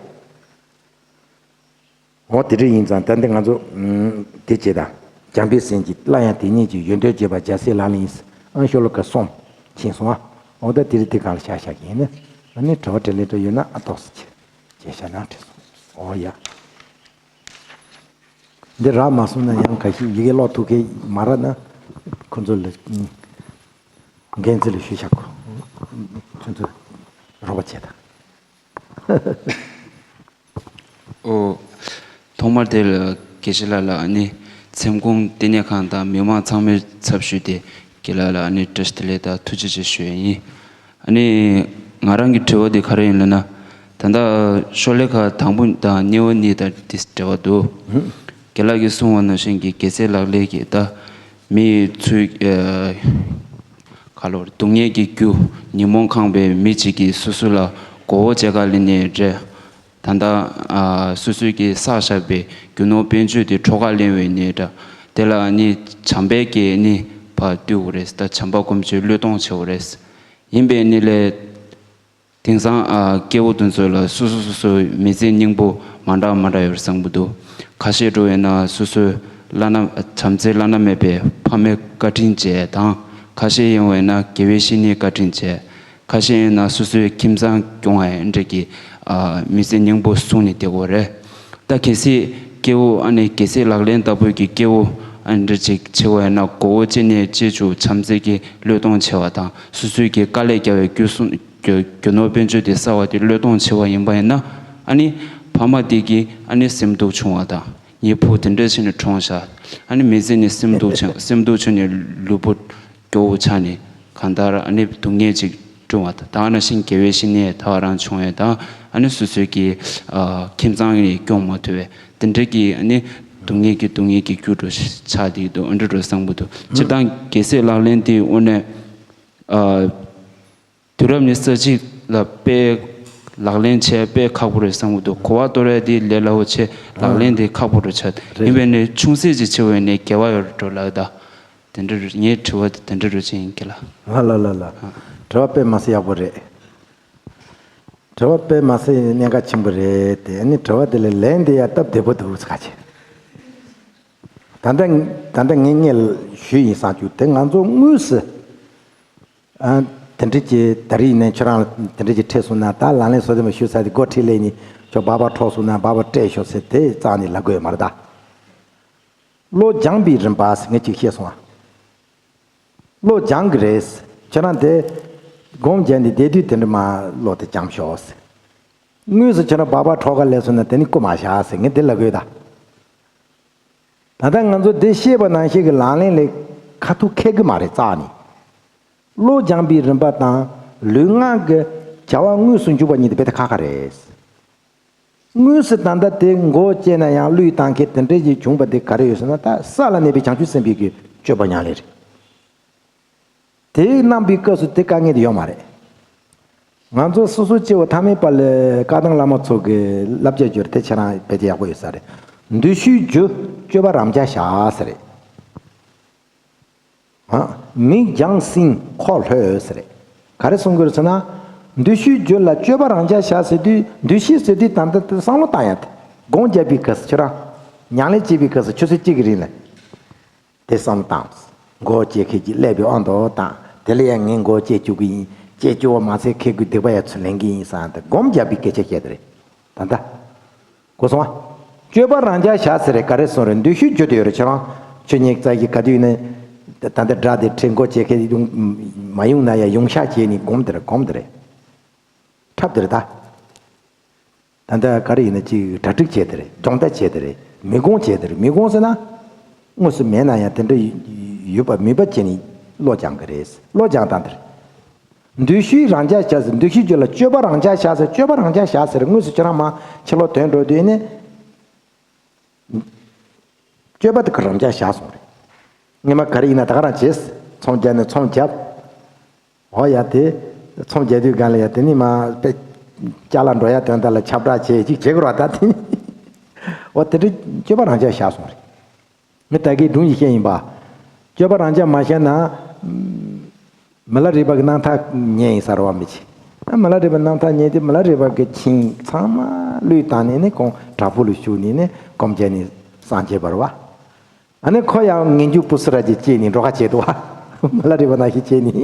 འོ་དེ་འདྲ་ཡིན་ཙང་ད་འདི་ང་ཚོ་ཨུམ་དེ་བྱེད་ད། འཇམ་པའི་སེམས་ཀྱིས་སླར་ཡང་དེ་ཉིད་ཀྱི་ཡོན་ཏན་བརྗོད་པ་རྒྱལ་སྲས་ལག་ལེན་ཡིན། ཨང་ཤོ་ལོ་ཀ་གསུམ་ཕྱིན་སོང་ཨ། འོ་ད་དེ་རིང་དེ་གང་ལ་བཞག་བཞག་གི་ཡིན་ན། ཨ་ནི་དྲི་བ་དྲིས་ལན་འདྲ་ཡོད་ན་ཨ་ཏོག་ཙམ་བྱས་བྱས་བཞག་ན་དྲི་སོང་། འོ་ཡ། འདི་རག་མ་སོང་ན་ཡང་ག་ཤེད་ཡི་གེ་ཀློག་ཐུབ་མཁན་མ་རག་ན་ཁོ་ཚོ་ལ་འགན་འཛིན་ལ་ཞུས་བཞག་གོ། ཁྱོད་ཚོ་རོགས་པ་བྱེད་དང་། ཨོ། ཐོག་མར་དེ་ལ་དགེ་བཤེས་ལགས་ལ་ཨ་ནི་མཚན་གུང་བསྟི་གནས་ཁང་དང་མི་མང་ཚང་མའི་ཚབ་ཞུས་ཏེ་དགེ་ལགས་ལ་ཨ་ནི་བཀྲ་ཤིས་བདེ་ལེགས་དང་ཐུགས་རྗེ་ཆེ་ཞུ་ཡ་ཡིན། ཨ་ནི་ང་རང་གི་དྲི་བ་དེ་ག་རེ་ཡིན་ལབ་ན། ད་ལྟ་ཤོ་ལོ་ཀ་དང་པོ་དང་གཉིས་པ་གཉིས་དང་དེ་འབྲེལ་བ་འདུག་དགེ་ལགས་ཀྱིས་གསུངས་པ་ནང་བཞིན་གྱི་དགེ་རྩའི་ལག་ལེན་གྱི་ད་མི་ཚུལ་ག་ལོར་སྡུག་བསྔལ་གྱི་རྒྱུ་ཉོན་མོངས་ཁེངས་པའི་མི་གཅིག་གིས་སོ་སོ་ལ་མགོ་བོ་བཅད་ཁ་ལེན་ནས་རེད། ད་ལྟ་ཨ་སོ་སོས་ཀྱིས་བསགས་བཞག་པའི་རྒྱུ་ནོར་དཔལ་འབྱོར་དེ་འཕྲོག་ག་ལེན་པའི་ནས་འདྲ། དེ་ལ་ནི་བྱམས་པའི་གི་ནི་ཕར་བཏུལ་དགོས་རེད། ད་བྱམས་པ་སྒོམ་ཆེན་བློས་གཏོང་བྱེད་དགོས་རེད། ཡིན་པའི་ནི་ལས། དེང་སང་ཨ་སྐྱེ་བོ་དེ་ཚོ་ལ་སོ་སོ་སོ་སོའི་མི་ཚེ་སྙིང་པོ་མ་འདྲ་མ་འདྲ་ཡོད་བསམ་གྱི་འདུག་ཁ་ཤས་འགྲོ་བས་ན་སོ་སོའི་བླ་ན་བྱམས་བརྩེ་བླ་ན་མེད་པའི་ཕ་མའི་བཀའ་དྲིན་བྱས་དང་། ཁ་ཤས་ཡོང་བས་ན་དགེ་བའི་བཤེས་གཉེན་བཀའ་དྲིན་བྱས། ཁ་ཤས་ཡིན་ན་སོ་སོའི་ཁྱིམ་ཚང་སྐྱོང་བ་འདྲ་གི་ཨ་མི་ཚེ་སྙིང་པོ་བཟུང་ནས་བསྡད་ཀྱི་ཡོད་རེད། ད་གལ་སྲིད་སྐྱེ་བོ་ཨ་ནི་དགེ་རྩའི་ལག་ལེན་ལྟ་བུའི་གི་སྐྱེ་བོ་ ཨ་འདྲ་ཅིག་བྱེད་པ་ཡིན་ན། མགོ་བོ་ལྕེ་ནས་ལྕེ་བཅུག་བྱམས་བརྩེ་གི་བློས་གཏོང་བྱེད་པ་དང་། སོ་སོའི་གི་དཀའ་ལས་རྒྱག་པའི་རྒྱུ་གསུང་རྒྱུ་རྒྱུ་ནོར་དཔལ་འབྱོར་དེ་བསགས་པ་དེ་བློས་གཏོང་བྱེད་པ་ཡིན་པ་ཡིན་ན། ཨ་ནི་ཕ་མ་དེ་གི་ཨ་ནི་སེམས་སྡུག་བྱུང་བ་དང་། ངའི་བུ་དེ་འདྲ་བྱས་ནས་གྲོངས་ཤག་ཨ་ནི་མི་ཚེ་ནི་སེམས་སྡུག་བྱུང་། སེམས་སྡུག་བྱུང་ནས་ལུས་པོ་སྐྱོ་བོ་ཆགས་ནས། གང་ལྟར་ཨ་ནི་སྡུག་བསྔལ་ཅིག་བསྐྲུན་པ་དང་། ད་ག་ནང་བཞིན་དགེ་བའི་བཤེས་གཉེན་ད་ག་རང་བྱུང་བས་དང་། ཨ་ནི་སོ་སོའི་གི་ཨ་ཁྱིམ་ཚང་ནས་སྐྱོང་མ་ཐུབ་པས། དེ་འདྲ་གི་ཨ་ནི་སྡུག་བསྔལ་གྱི་སྡུག་བསྔལ་གྱི་རྒྱུ་འགྲོ་ཆགས་བསྡད་འདུག་ཨ་འདྲ་འགྲོ་བསམ་གྱི་འདུག་སྤྱིར་བཏང་རྒྱལ་སྲས་ལག་ལེན་དེ་དངོས་གནས་ཨ་དུས་རབས་ནི་གསར་བརྗེ་ལ་དཔེ་ལག་ལེན་བྱས་དཔེ་ཁག་པོ་རེད་བསམ་གྱི་འདུག་གོ་བ་གཏོང་ཡ་དེ་ལས་སླ་བོ་བྱས། ལག་ལེན་དེ་ཁག་པོ་རུ་ཆགས། རེད། ཡིན་པས་ནས་ཆུང་ཙག་ཅིག་བྱེད་པ་ཡིན་ནའི་དགེ་བ་ཡོད་རེད་འགྲོ་ལབ་ད། དེ་འདྲ་རེད། ངའི་དྲི་བ་དེ་དེ་འདྲ་རེད་ཅེས་ཡིན་གྱི་ལ། ལ་ལ་ལ་ལ། དྲི་བ་དཔེ་མ་སྲིད་ཡག་པོ་རེད། དྲི་བ་དཔེ་མ་སྲིད་གནད་འགག་ཆེན་པོ་རེད་དེ། ཨ་ནི་དྲི་བ་དེ་ལ་ལན་དེ་ཡ་སྟབས་བདེ་པོ་འདུག་ཟེར་ག་ཅིག་ད་ལྟ་ད་ལྟ་ངས་ངས་ཞུས་ཡིན་བསམ་རྒྱུ་དེ། ང་ཚོ་དངོས་སུ་ཨ་དེ་འདྲ་ཅིག་ད་རེས་ནས་ཁྱོད་རང་ལ་དེ་འདྲ་ཅིག་ཁྲིད་སོང་ན། ད་ལག་ལེན་སོ་དེ་མ་ཞུས་ཚར་དེ་སྒོ་ཁྲིད་ལས་ནི་ཁྱོད་སྦག་སྦག་འཕྲོག་སོང་ན་སྦག་སྦག་སྤྲད་ཤོག་ཟེར་དེ་རྩ་ནས་ལབ་དགོས་ཡོད་མ་རེད་ད། བློ་སྦྱང་པའི་རིམ་པ་ཟེར་ངས་ཅིག་བཤད་སོང་ཨ། བློ་སྦྱང་གི་རེད། ཁྱེད་རང་དེ་སྒོམ་བརྒྱབ་ནས་བསྡད་དུས་དེ་འདྲ་མ་བློ་དེ་སྦྱང་ཤོག་ཟེར། དངོས་སུ་ཁྱེད་རང་སྦག་སྦག་འཕྲོག་ག་སླེབས་སོང་ན་དེ་ནི་རྐུ་མ་བཞག་ཟེར་ངས་དེ་ལབ་དགོས་ད། ད་ལྟ་ང་ཚོ་འདི་བཤད་པ་ནང་བཞིན་གྱི་ལག་ལེན་ལ་ཁ་ཐུག་འཁེལ་གི་མ་རེད་རྩ་ནས། བློ་སྦྱང་པའི་རིམ་པ་དང་ལུས་ངག་གི་བྱ་བ་དངོས་སུ་འཇུག་པ་གཉིས་དེ་དཔེ་ད་ཁག་ཁག་རེད། དངོས་སུ་ད་ལྟ་དེ་མགོ་བཅད་ན་ཡང་བློས་བཏང་མཁན་དེ་འདྲ་ཞིག་བྱུང་བ་དེ་ག་རེ་ཡོད་ཟེར་ན། ད་ས་ལ་གནས་པའི་བྱང་ཆུབ་སེམས་དཔའི་གི་སྤྱོད་པ་ཉམས་ལེན་རེད། དེ་གནང་པའི་སྐབས་སུ་དེ་དཀའ་ངལ་དེ་ཡོད་མ་རེད། ང་ཚོ་སོ་སོ་སྐྱེ་བོ་ཐ་མལ་པ་ལ་བཀའ་གདམས་བླ་མ་ཚོ་གི་བསླབ་བྱ་བརྗོད་དེ་ཁྱེད་རང་དཔེ་དེ་ཡག་པོ་ཡོད་ས་རེད། འདུ་ཤེས་རྒྱུ་སྤྱོད་པ་རང་འཇགས་བྱ་ཟེར་རེད། ཨ། མིག་རྒྱང་སྲིང་ཁོག་ལྷོད་ཟེར་རེད། ག་རེ་གསུང་གི་རེད་ཟེར་ན། འདུ་ཤེས་རྒྱུ་ལ་སྤྱོད་པ་རང་འཇགས་བྱ་ཟེར་དུས། འདུ་ཤེས་ཟེར་དུས་ད་ལྟ་དེ་བསམ་བློ་བཏང་ཡ་དེ། སྒོམ་རྒྱག་པའི་སྐབས་སུ་ཁྱོད་རང་ཉམས་ལེན་བྱེད་པའི་སྐབས་སུ་ཆུ་ཚོད་གཅིག་གི་རིང་ལ་དེ་བསམ་བློ་བཏང་། མགོ་བོ་བཅད་ཁེལ་གྱི་སླེབས་པའི་དབང་དུ་བཏང་། དེ་ལ་ཡང་ངས་མགོ་བོ་བཅད་བཅུག་གི་ཡིན། བཅད་བཅུག་པ་མ་ཚད་ཁེལ་དགོས་སྡིག་པ་ཡང་ཚུར་ལེན་གི་ཡིན་བསམ་སྟེ་སྒོམ་རྒྱག་པའི་སྐད་ཆ་བཤད་དེ་རེད། ད་ལྟ། གོ་སོང་ཨ། སྤྱོད་པ་རང་འཇགས་བྱ་ཟེར་རེད། ག་རེ་གསུངས་རེད། འདུ་ཤེས་རྒྱུ་དེ་ཡོད་རེད། ཁྱེད་རང་ཆོས་ཉིད་རྩ་གི་ག་དུས་ནས་ད་ལྟ་སྒྲ་དེ་ཁྲིད་མགོ་བཅད་ཁེལ་ཡོང་མ་ཡོང་ན་ཡང་ཡོང་ཤག་བྱས་ནས་སྒོམ་དེ་རེད། སྒོམ་དེ་རེད། འཁྲབ་དེ་རེད་ད། ད་ལྟ་ག་རེ་ཡིན་ན་ཅིག་གྲ་སྒྲིག་བྱས་དེ་རེད། སྦྱོང་བརྡར་བྱས་དེ་རེད། མི་སྒོམ་བྱས་དེ་རེད། མི་སྒོམ་ཟེར་ན། དངོས་སུ་མེད་ན་ཡང་དེ་འདྲ་ཡོད་པ་མོས་པ་བྱས་ནས་བློ་སྦྱང་གི་རེད། བློ་སྦྱང་སྟངས་དེ་རེད། འདུ་ཤེས་རང་འཇགས་བྱ་ཟེར། འདུ་ཤེས་རྒྱུ་ལ་སྤྱོད་པ་རང་འཇགས་བྱ་ཟེར། སྤྱོད་པ་རང་འཇགས་བྱ་ཟེར། དངོས་སུ་ཁྱེད་རང་མ་ཕྱི་ལོགས་ཐོན་འགྲོ་དུས་ནི། སྤྱོད་པ་དེ་ག་རང་འཇགས་བཞག་སོང་རེད། སྔོན་མ་ག་རེ་ཡིན་ན་ད་ག་རང་བྱས། ཚོང་རྒྱག་ནས་ཚོང་བརྒྱབ། འོ་ཡ་དེ། ཚོང་རྒྱག་དུས་སྒང་ལ་ཡ་དེ་ནི་མ་དཔེ་ཅ་ལག་འགྲོ་ཡ་དོན་དག་ལ་ཁྱབ་བསྒྲགས་བྱས་ཅིག་བྱེད་དགོས་ར་ད་དེ་ནི། འོ་དེ་འདྲ་སྤྱོད་པ་རང་འཇགས་བཞག་སོང་རེད། ངས་ད་གིན་སྒྲུང་ཞིག་བཤད་ཡིན་པ། སྤྱོད་པ་རང་འཇགས་མ་བཞག་ན། མི་ལ་རས་པ་གི་རྣམ་ཐར་ཉན་ཡིན་ས་རེད་བ་མི་ཆེ། ཨ་མི་ལ་རས་པའི་རྣམ་ཐར་ཉན་དུས་མི་ལ་རས་པ་གི་ཁྱིམ་ཚང་མ་བློས་བཏང་ནས་ནི་ཁོང་བྲག་ཕུག་ལ་བཞུགས་ནས་ནི་སྒོམ་བྱས་ནས་སངས་རྒྱས་པ་རེད་བ། ཨ་ནི་ཁོ་ཡང་ངན་སྐྱུག་པུ་སུ་ར་ཅིག་སྐྱེས་ནས་འགྲོ་ཁ་བྱེད་དོ་བ། མི་ལ་རས་པ་ནང་བཞིན་བྱེད་ནས།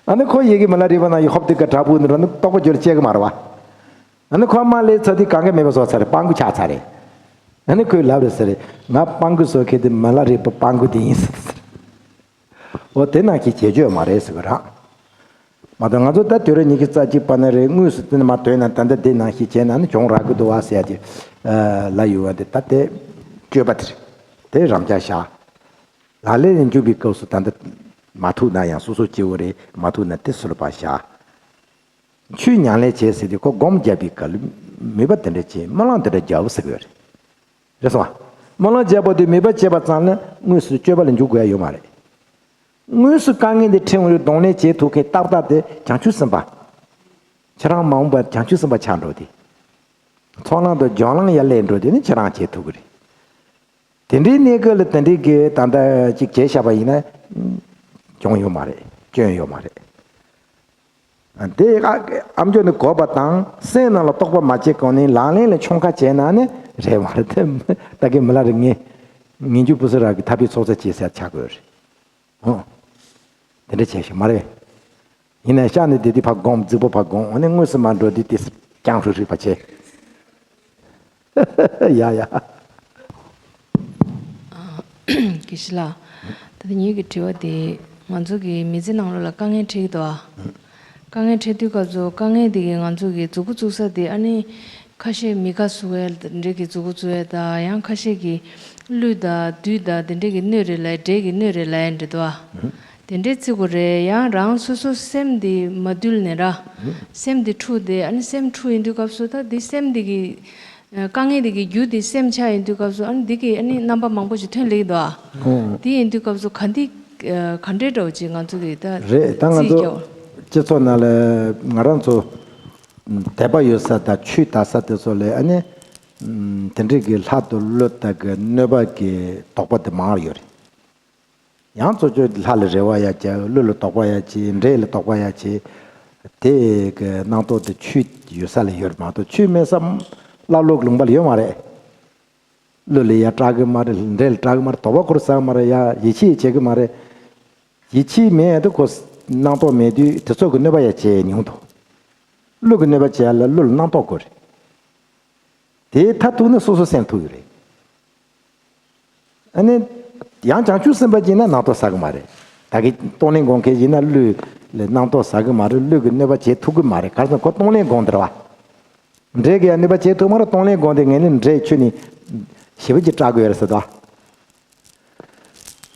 ཨ་ནི་ཁོ་ཡི་གེ་མི་ལ་རས་པ་ནང་བཞིན་ཧོབ་དེ་ག་བྲག་ཕུག་ནས་ར་ནི་རྟོགས་པ་རྒྱུ་ལ་སྐྱེ་གི་མ་རེད་བ། ཨ་ནི་ཁོ་མ་སླེབས་ཚར་དུས་གང་ག་མེད་པ་བཟོ་ཚར་རེད། སྤང་ཁུ་ཆགས་ཚར་རེད། ཨ་ནི་ཁོས་ལབ་རེད་ཟེར་རེད། ང་སྤང་ཁུ་བཟོ་མཁན་དེ་མི་ལ་རས་པ་སྤང་ཁུ་དེ་ཡིན་ཟེར། འོ་དེ་ནང་བཞིན་བྱེད་རྒྱུ་ཡོད་མ་རེད་ཟེར་གི་རང་། མ་གཏོགས་ང་ཚོ་ད་དུས་རབས་ཉི་ཤུ་རྩ་གཅིག་པ་ན་རེད། དངོས་སུ་དེ་ནི་མ་དོན་ན་ད་ལྟ་དེ་ནང་བཞིན་བྱས་ན་ནི་གྱོང་རག་གི་འདུག་བ་ཟེར་ཡ་དེ་ལ་ཡོད་བ། དེ་ད་དེ་སྤྱོད་པ་དེ་རེད། དེ་རང་འཇགས་བཞག་ལག་ལེན་ལ་འཇུག་པའི་སྐབས་སུ་ད་ལྟ་མ་ཐུག་ན་ཡང་སོ་སོ་སྐྱེ་བོ་རེད། མ་ཐུག་ན་དེ་སུ་ལ་བ་བཞག་ཆོས་ཉམས་ལེན་བྱེད་ཟེར་དུས་ཁོ་སྒོམ་རྒྱག་པའི་སྐབས་ལ་མོས་པ་དེ་འདྲ་བྱེད། སྨོན་ལམ་དེ་འདྲ་རྒྱག་ཟེར་གི་ཡོད་རེད། རེད་སོང་ཨ། སྨོན་ལམ་རྒྱག་པ་དེ་མོས་པ་བྱེད་པ་ཙམ་ལ་དངོས་སུ་སྤྱོད་པ་ལ་འཇུག་དགོས་ཡ་ཡོད་མ་རེད། དངོས་སུ་དཀའ་ངལ་འདི་འཕྲད་འོང་དུས་གདོང་ལེན་བྱེད་ཐུབ་མཁན་ཏག་ཏག་དེ་བྱང་ཆུབ་སེམས་དཔའ། ཁྱེད་རང་མ་འོངས་པར་བྱང་ཆུབ་སེམས་དཔའ་ཆགས་འགྲོ་དེ། ཚོགས་ལམ་དུ་སྦྱོར་ལམ་ཡར་སླེབས་འགྲོ་དེ་ནི་ཁྱེད་རང་བྱེད་ཐུབ་ཀྱི་རེད། དེ་འདྲའི་གནས་སྐབས་ལ་དེ་འདྲའི་གི་ད་ལྟ་ཅིག་བྱས་བཞག་པ་ཡིན་ན། གྱོང་ཡོད་མ་རེད། སྐྱོན་ཡོད་མ་རེད། དེ་ཨ་ཨ་མཆོག་ནི་གོ་བ་དང་སེམས་ནང་ལ་རྟོགས་པ་མ་བྱས་གོང་ནས་ལག་ལེན་ལ་མཆོང་ཁ་བྱས་ན་ནི་རེད་མ་རེད་དེ། ད་གིན་མི་ལ་རེ་ངས་ངན་སྐྱུག་པུ་སུ་ར་གི་ཐབས་ཤེས་ཚོགས་ཚད་བྱེད་ཟེར་ཆགས་དགོས་རེད། ཨོ། དེ་འདྲ་བྱས་ཤིག་མ་རེད། ཡིན་ན་ཤག་ནི་དེ་དུས་ཕ་སྒོམ་རྫིག་པོ་ཕ་སྒོམ། འོ་ནི་དངོས་སུ་མ་འགྲོ་དུས་དེ་རྐྱང་ཧྲུག་ཧྲུག་པ་བྱས། ཡ་ཡ། དགེ་བཤེས་ལགས། ད་ལྟ་ངེད་ཀྱི་དྲི་བ་དེ་ང་ཚོ་གི་མི་ཚེ་ནང་ལོགས་ལ་དཀའ་ངལ་འཕྲད་ཀྱི་འདུག་ཨ། དཀའ་ངལ་འཕྲད་དུས་སྐབས་སུ་དཀའ་ངལ་དེ་གིས་ང་ཚོ་གི་མཛུབ་གུ་བཙུགས་ས་དེ་ཨ་ནི་ཁ་ཤས་མི་ཁ་གསོ་བའི་དེ་འདྲས་ཀྱི་མཛུབ་གུ་བཙུགས་ཡས་དང་ཡང་ཁ་ཤས་ཀྱིས་གླུད་དང་བདུད་དང་དེ་འདྲས་ཀྱི་སྣོད་རེད་ལབ་ཡས་འདྲེ་གི་སྣོད་རེད་ལབ་ཡས་འདྲ་འདུག་ཨ། དེ་འདྲས་བརྩི་དགོས་རེད། ཡང་རང་སོ་སོ་སེམས་དེ་མ་དུལ་ནས་ར། སེམས་དེ་འཁྲུགས་ཏེ་ཨ་ནི་སེམས་འཁྲུགས་ཡིན་དུས་སྐབས་སུ་ད་འདི་སེམས་དེ་གི་དཀའ་ངལ་དེ་གི་རྒྱུ་དེ་སེམས་ཆགས་ཡིན་དུས་སྐབས་སུ་ཨ་ནི་འདི་གི་ཨ་ནི་རྣམ་པ་མང་པོ་ཞིག་ཐོན་སླེབས་ཀྱི་འདུག་ཨ། དེ་ཡིན་དུས་སྐབས་སུ་ག་འདི་ག་འདྲའི་འདྲ་བོ་ཅིག་ང་ཚོ་གི་ད་རེད། ད་ང་རྩིས་ཚོ་རྒྱག་སྤྱི་ཚོགས་ནང་ལ་ང་རང་ཚོ་དད་པ་ཡོད་ས་དང་ཆོས་དར་ས་དེ་ཚོ་ལ་ཨ་ནི་དེ་འདྲའི་གི་ལྷ་དང་ཀླུ་དང་གི་གནོད་པ་གི་དོགས་པ་དེ་མང་ཡོད་རེད། ཡང་གཙོ་ཆེ་ལྷ་ལ་རེ་བ་ཡ་བྱེད། ཀླུ་ལ་དོགས་པ་ཡ་བྱེད། འདྲེ་ལ་དོགས་པ་ཡ་བྱེད། དེ་གི་རྣམ་རྟོག་དེ་ཆོས་ཡོད་ས་ལ་ཡོད་མ་གཏོགས་ཆོས་མེད་ས་ཀླ་ཀློ་གི་ལུང་པ་ལ་ཡོད་མ་རེད། ཀླུ་ལ་ཡ་སྐྲག་གི་མ་རེད། འདྲེ་ལ་སྐྲག་གི་མ་རེད། དོགས་པ་ཁུར་ཟ་གི་མ་རེད། ཡ་ཡིད་ཆེས་བྱེད་ཀྱི་མ་རེད། ཡིད་ཆེས་མེད་དུས་ཁོ་རྣམ་རྟོག་མེད་དུས་དེ་ཚོ་གི་གནོད་པ་ཡ་བྱེད་མྱོང་འདུག་ཀླུ་གི་གནོད་པ་བྱེད་ཡ་ལ་ཀླུ་ལ་རྣམ་རྟོག་དགོས་རེད། དེའི་མཐར་ཐུག་ནི་སོ་སོ་སེམས་ཐུག་ཡོད་རེད། ཨ་ནི། ཡང་བྱང་ཆུབ་སེམས་དཔའ་ཅིག་ན་རྣམ་རྟོག་ཟ་གི་མ་རེད། ད་གི་གཏོང་ལེན་སྒོམ་མཁན་ཅིག་ན་ཀླུ་ལ་རྣམ་རྟོག་ཟ་གི་མ་རེད། ཀླུ་གི་གནོད་པ་བྱེད་ཐུབ་གི་མ་རེད། ག་རེ་ཟེར་ན་ཁོ་གཏོང་ལེན་སྒོམ་དེ་རེད་བ། འདྲེ་གི་ཡང་གནོད་པ་བྱེད་ཐུབ་མ་རེད། གཏོང་ལེན་སྒོམ་དེ་ངས་ནི་འདྲེ་ཁྱོད་ནི་ཞེ་པོ་ཅིག་སྐྲག་གི་ཡོད་རེད་ཟེར་དོ།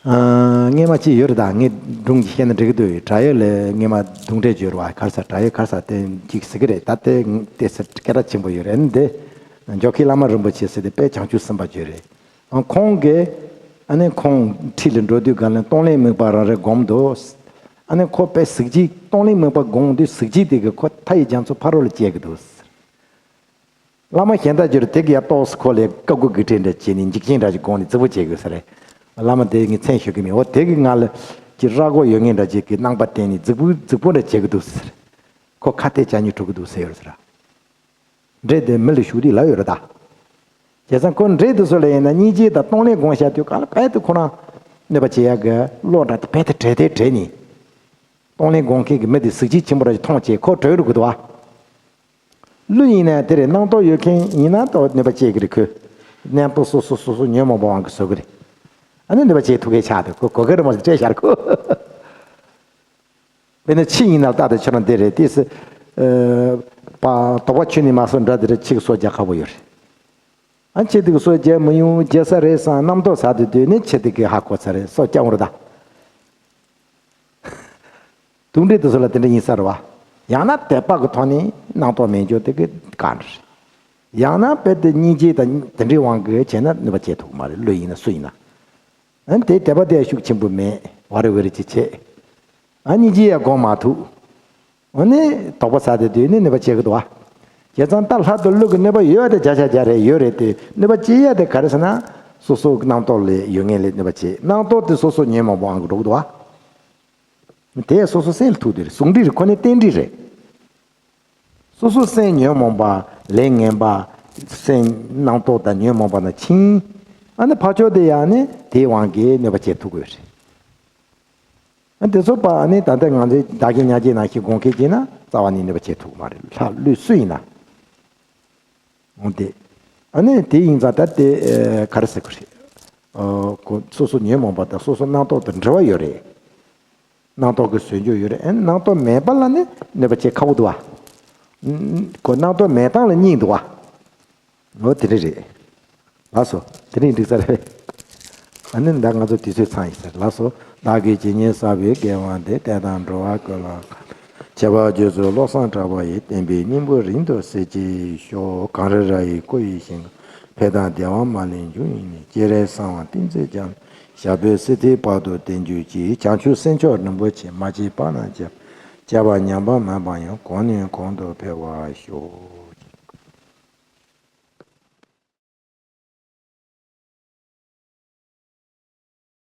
ཨ། སྔས་མ་ཅིག་ཡོད་རེད། ད་ངས་སྒྲུང་ཅིག་བཤད་ན་འགྲིག་གི་འདུག་བྲག་ཡོལ་ལ་སྔས་མ་གདུང་འདྲེ་བྱོས་རེད་བ། ག་རེ་ཟེར། བྲག་ཡོལ་ག་རེ་ཟེར་དེ་ཅིག་ཟེར་གི་རེད། ད་དེ་དེ་ཟེར་སྐད་གྲགས་ཆེན་པོ་ཡོད་རེད། ཨ་ནི་དེ་ཇོ་ཁེ་བླ་མ་རིན་པོ་ཆེ་ཟེར་དེ་དཔེ་བྱང་ཆུབ་སེམས་དཔའ་ཅིག་ཡོད་རེད། ཨ་ཁོང་གིས་ཨ་ནི་ཁོང་ཁྲིད་ལ་འགྲོ་དུས་སྒང་ལ་གཏོང་ལེན་དམིགས་པ་རང་རེ་སྒོམ་འདུག་ཨ་ནི་ཁོ་དཔེ་གཟི་བརྗིད། གཏོང་ལེན་དམིགས་པ་སྒོམ་དུས་གཟི་བརྗིད་དེ་གིས་ཁོ་མཐའ་ཡས་རྒྱ་མཚོ་ཕ་རོལ་ལ་བསྐྱལ་གི་འདུག་བླ་མ་གཞན་དག་ཅིག་དེ་གི་ཡ་ཏོག་ཙམ་ཁོ་ལ་བཀའ་བསྒོ་དགེ་ཕྲད་འདྲ་བྱས་ནས་འཇིགས་ཆེན་འདྲ་ཞིག་སྒོམ་ནས་རྫིག་པོ་བྱེད་དགོས་ས་རེད། བླ་མ་དེ་ངས་མཚན་ཞུ་གི་མིན། འོ་དེ་གི་ང་ལ་ཅིག་ར་མགོ་ཡོད་མཁན་འདྲ་ཅིག་གི་རྣམ་པ་བསྟན་ནས་རྫིག་པོ་རྫིག་པོ་འདྲ་བྱེད་ཀྱི་འདུག་ཟེར། ཁོ་ཁ་གཏད་ཅག་ཉུལ་འགྲོ་གི་འདུག་ཟེར་ཡོད་ཟེར། འདྲེ་དེ་མི་ལ་ཞུགས་དུས་ལབ་ཡོད་རེད་ད། བྱས་ཙང་ཁོ་འདྲེ་དེ་ཚོ་ལ་ཡིན་ན་སྙིང་རྗེ་དང་གཏོང་ལེན་སྒོམ་བཞག་དུས་གང་ལ་རྦད་དེ་ཁོ་རང་གནོད་པ་བྱེད་ཡག་གི་བློ་འདྲ་དེ་རྦད་དེ་བྲལ་དེ་བྲལ་ནས། གཏོང་ལེན་སྒོམ་མཁན་གྱི་མི་དེ་གཟི་བརྗིད་ཆེན་པོ་འདྲ་ཞིག་མཐོང་བྱས་ཁོ་གྲོལ་འགྲོ་གི་འདུག་བ། ཀླུ་ཡིན་ན་དེ་རེད། རྣམ་རྟོག་ཡོད་མཁན་ཡིན་ན་ཏོ་གནོད་པ་བྱེད་ཀྱི་རེད། ཁོས་རྣམ་རྟོག་སོ་སོ་སོ་སོ་ཉོན་མོངས་པ་དབང་གིས་བཟོ་གི་རེད། ཨ་ནི་གནོད་པ་བྱེད་ཐུབ་མཁན་ཆགས་འདུག་ཁོ་གོ་སྐབས་རེ་མ་ཞིག་སྤྲད་ཤར་ཁོ། དཔེར་ན་ཁྱི་ཡིན་ན་ལྟ་དེ་ཁྱོད་རང་འདི་རེད། དེ་སི། ཨ། པ་དོགས་པ་ཁྱོད་ནི་མ་སོ་འདྲ་དེ་རེད། ཁྱི་གི་སོ་རྒྱག་ཁག་པོ་ཡོད་རེད། ཨ་ཁྱི་དེ་གི་སོ་རྒྱག་མི་ཡོང་རྒྱག་ས་རེད་བསམ་རྣམ་རྟོག་ཟ་དུས་དུས་ནི་ཁྱི་དེ་གི་ཧ་གོ་ཚར་རེད། སོ་རྒྱག་འོང་རེད་ད། དུག་འདྲེ་དེ་ཚོ་ལ་དེ་འདྲ་ཡིན་ས་རེད་བ། ཡང་ན་དད་པ་གི་ཐོག་ནས་རྣམ་རྟོག་མེད་འཇོག་དེ་གི་ག་འདྲ་རེད། ཡང་ན་དཔེ་དེ་སྙིང་རྗེ་དང་དེ་འདྲའི་དབང་གིས་བྱས་ན་གནོད་པ་བྱེད་ཐུབ་ཀྱི་མ་རེད། ཀླུ་ཡིན་ན་སུ་ཡིན་ན། ཨ་ནི་དེ་དད་པ་དེ་ཤུགས་ཆེན་པོ་མེད། ཝ་རེ་ཝེ་རེ་ཅིག་བྱེད། ཨ་སྙིང་རྗེ་ཡང་སྒོམ་མ་ཐུབ། ཨ་ནི་དོགས་པ་ཟ་དེ་དུས་ནི་གནོད་པ་བྱེད་ཀྱི་འདུག་བ། བྱས་ཙང་ད་ལྷ་དང་ཀླུ་གི་གནོད་པ་ཡོད་དེ་བརྒྱ་ཆ་བརྒྱ་རེད། ཡོད་རེད་དེ་གནོད་པ་བྱེད་ཡ་དེ་ག་རེ་ཟེར་ན། སོ་སོ་གི་རྣམ་རྟོག་ལས་ཡོད་ངེས་ལས་གནོད་པ་བྱེད། རྣམ་རྟོག་དེ་སོ་སོ་ཉོན་མོངས་པ་དབང་གིས་འགྲོ་གི་འདུག་བ། དེ་སོ་སོ་སེམས་ལ་ཐུག་དེ་རེད། ཟུང་འབྲེལ་རེད། ཁོ་ནི་རྟེན་འབྲེལ་རེད། སོ་སོ་སེམས་ཉོན་མོངས་པ་ལས་ངན་པ། སེམས་རྣམ་རྟོག་དང་ཉོན་མོངས་པ་དང་འཆིང་། ཨ་ནི་ཕར་ཕྱོགས་དེ་ཡང་ནི་དེའི་དབང་གིས་གནོད་པ་བྱེད་ཐུབ་དགོས་རེད། ཨ་དེ་ཚོ་པ་ཨ་ནི་ད་ལྟ་ང་ཚོའི་བདག་གི་ཉག་གཅིག་ནང་བཞིན་སྒོམ་མཁན་བྱས་ན་རྩ་བ་ནས་གནོད་པ་བྱེད་ཐུབ་ཀྱི་མ་རེད། ལྷ་ཀླུ་སུ་ཡིན་ན། འོ་དེ། ཨ་ནི་དེ་ཡིན་ཙང་ད་དེ་ཨེ་ག་རེ་ཟེར་དགོས་རེད། ཨོ་ཁོ་སོ་སོ་ཉོན་མོངས་པ་དང་སོ་སོ་རྣམ་རྟོག་དང་འབྲེལ་བ་ཡོད་རེད། རྣམ་རྟོག་གི་ཟོལ་འཇུག་ཡོད་རེད། ཨེ་རྣམ་རྟོག་མེད་པ་ལ་ནི་གནོད་པ་བྱེད་ཁག་པོ་འདུག་བ། ཁོ་རྣམ་རྟོག་མེད་སྟངས་ལ་སྙིང་འདུག་བ། འོ་དེ་འདྲ་རེད། ལགས་སོ། དེ་རིང་འགྲིག་ས་རེད། ཨ་ནི་ད་ང་ཚོ་དུས་ཚོད་ཚང་ཡིན་ཟེར། ལགས་སོ། བདག་གིས་ཇི་སྙེད་བསགས་པའི་དགེ་བ་འདི། དེ་དག་འགྲོ་བ་ཀུན་ལ་ཕན། བྱས་པ་རྗེས་སུ་བློ་བཟང་གྲགས་པ་ཡི། བསྟན་པའི་སྙིང་པོ་རིང་དུ་གསལ་གྱིས་ཤོག། གངས་རི་ར་ཡི་སྐོར་ཡི་ཞིང་ཁམས། འཕེལ་དང་བདེ་བ་མ་ལུས་འབྱུང་བའི་གནས། སྤྱན་རས་གསང་བ་བསྟན་འཛིན་རྒྱ་མཚོ། ཞབས་པད་སྲིད་མཐའི་བར་དུ་བརྟན་གྱུར་ཅིག། བྱང་ཆུབ་སེམས་མཆོག་རིན་པོ་ཆེ། མ་སྐྱེས་པ་རྣམས་སྐྱེ་བ། སྐྱེས་པ་ཉམས་པ་མེད་པ་ཡང་། གོང་ནས་གོང་དུ་འཕེལ་བར་ཤོག།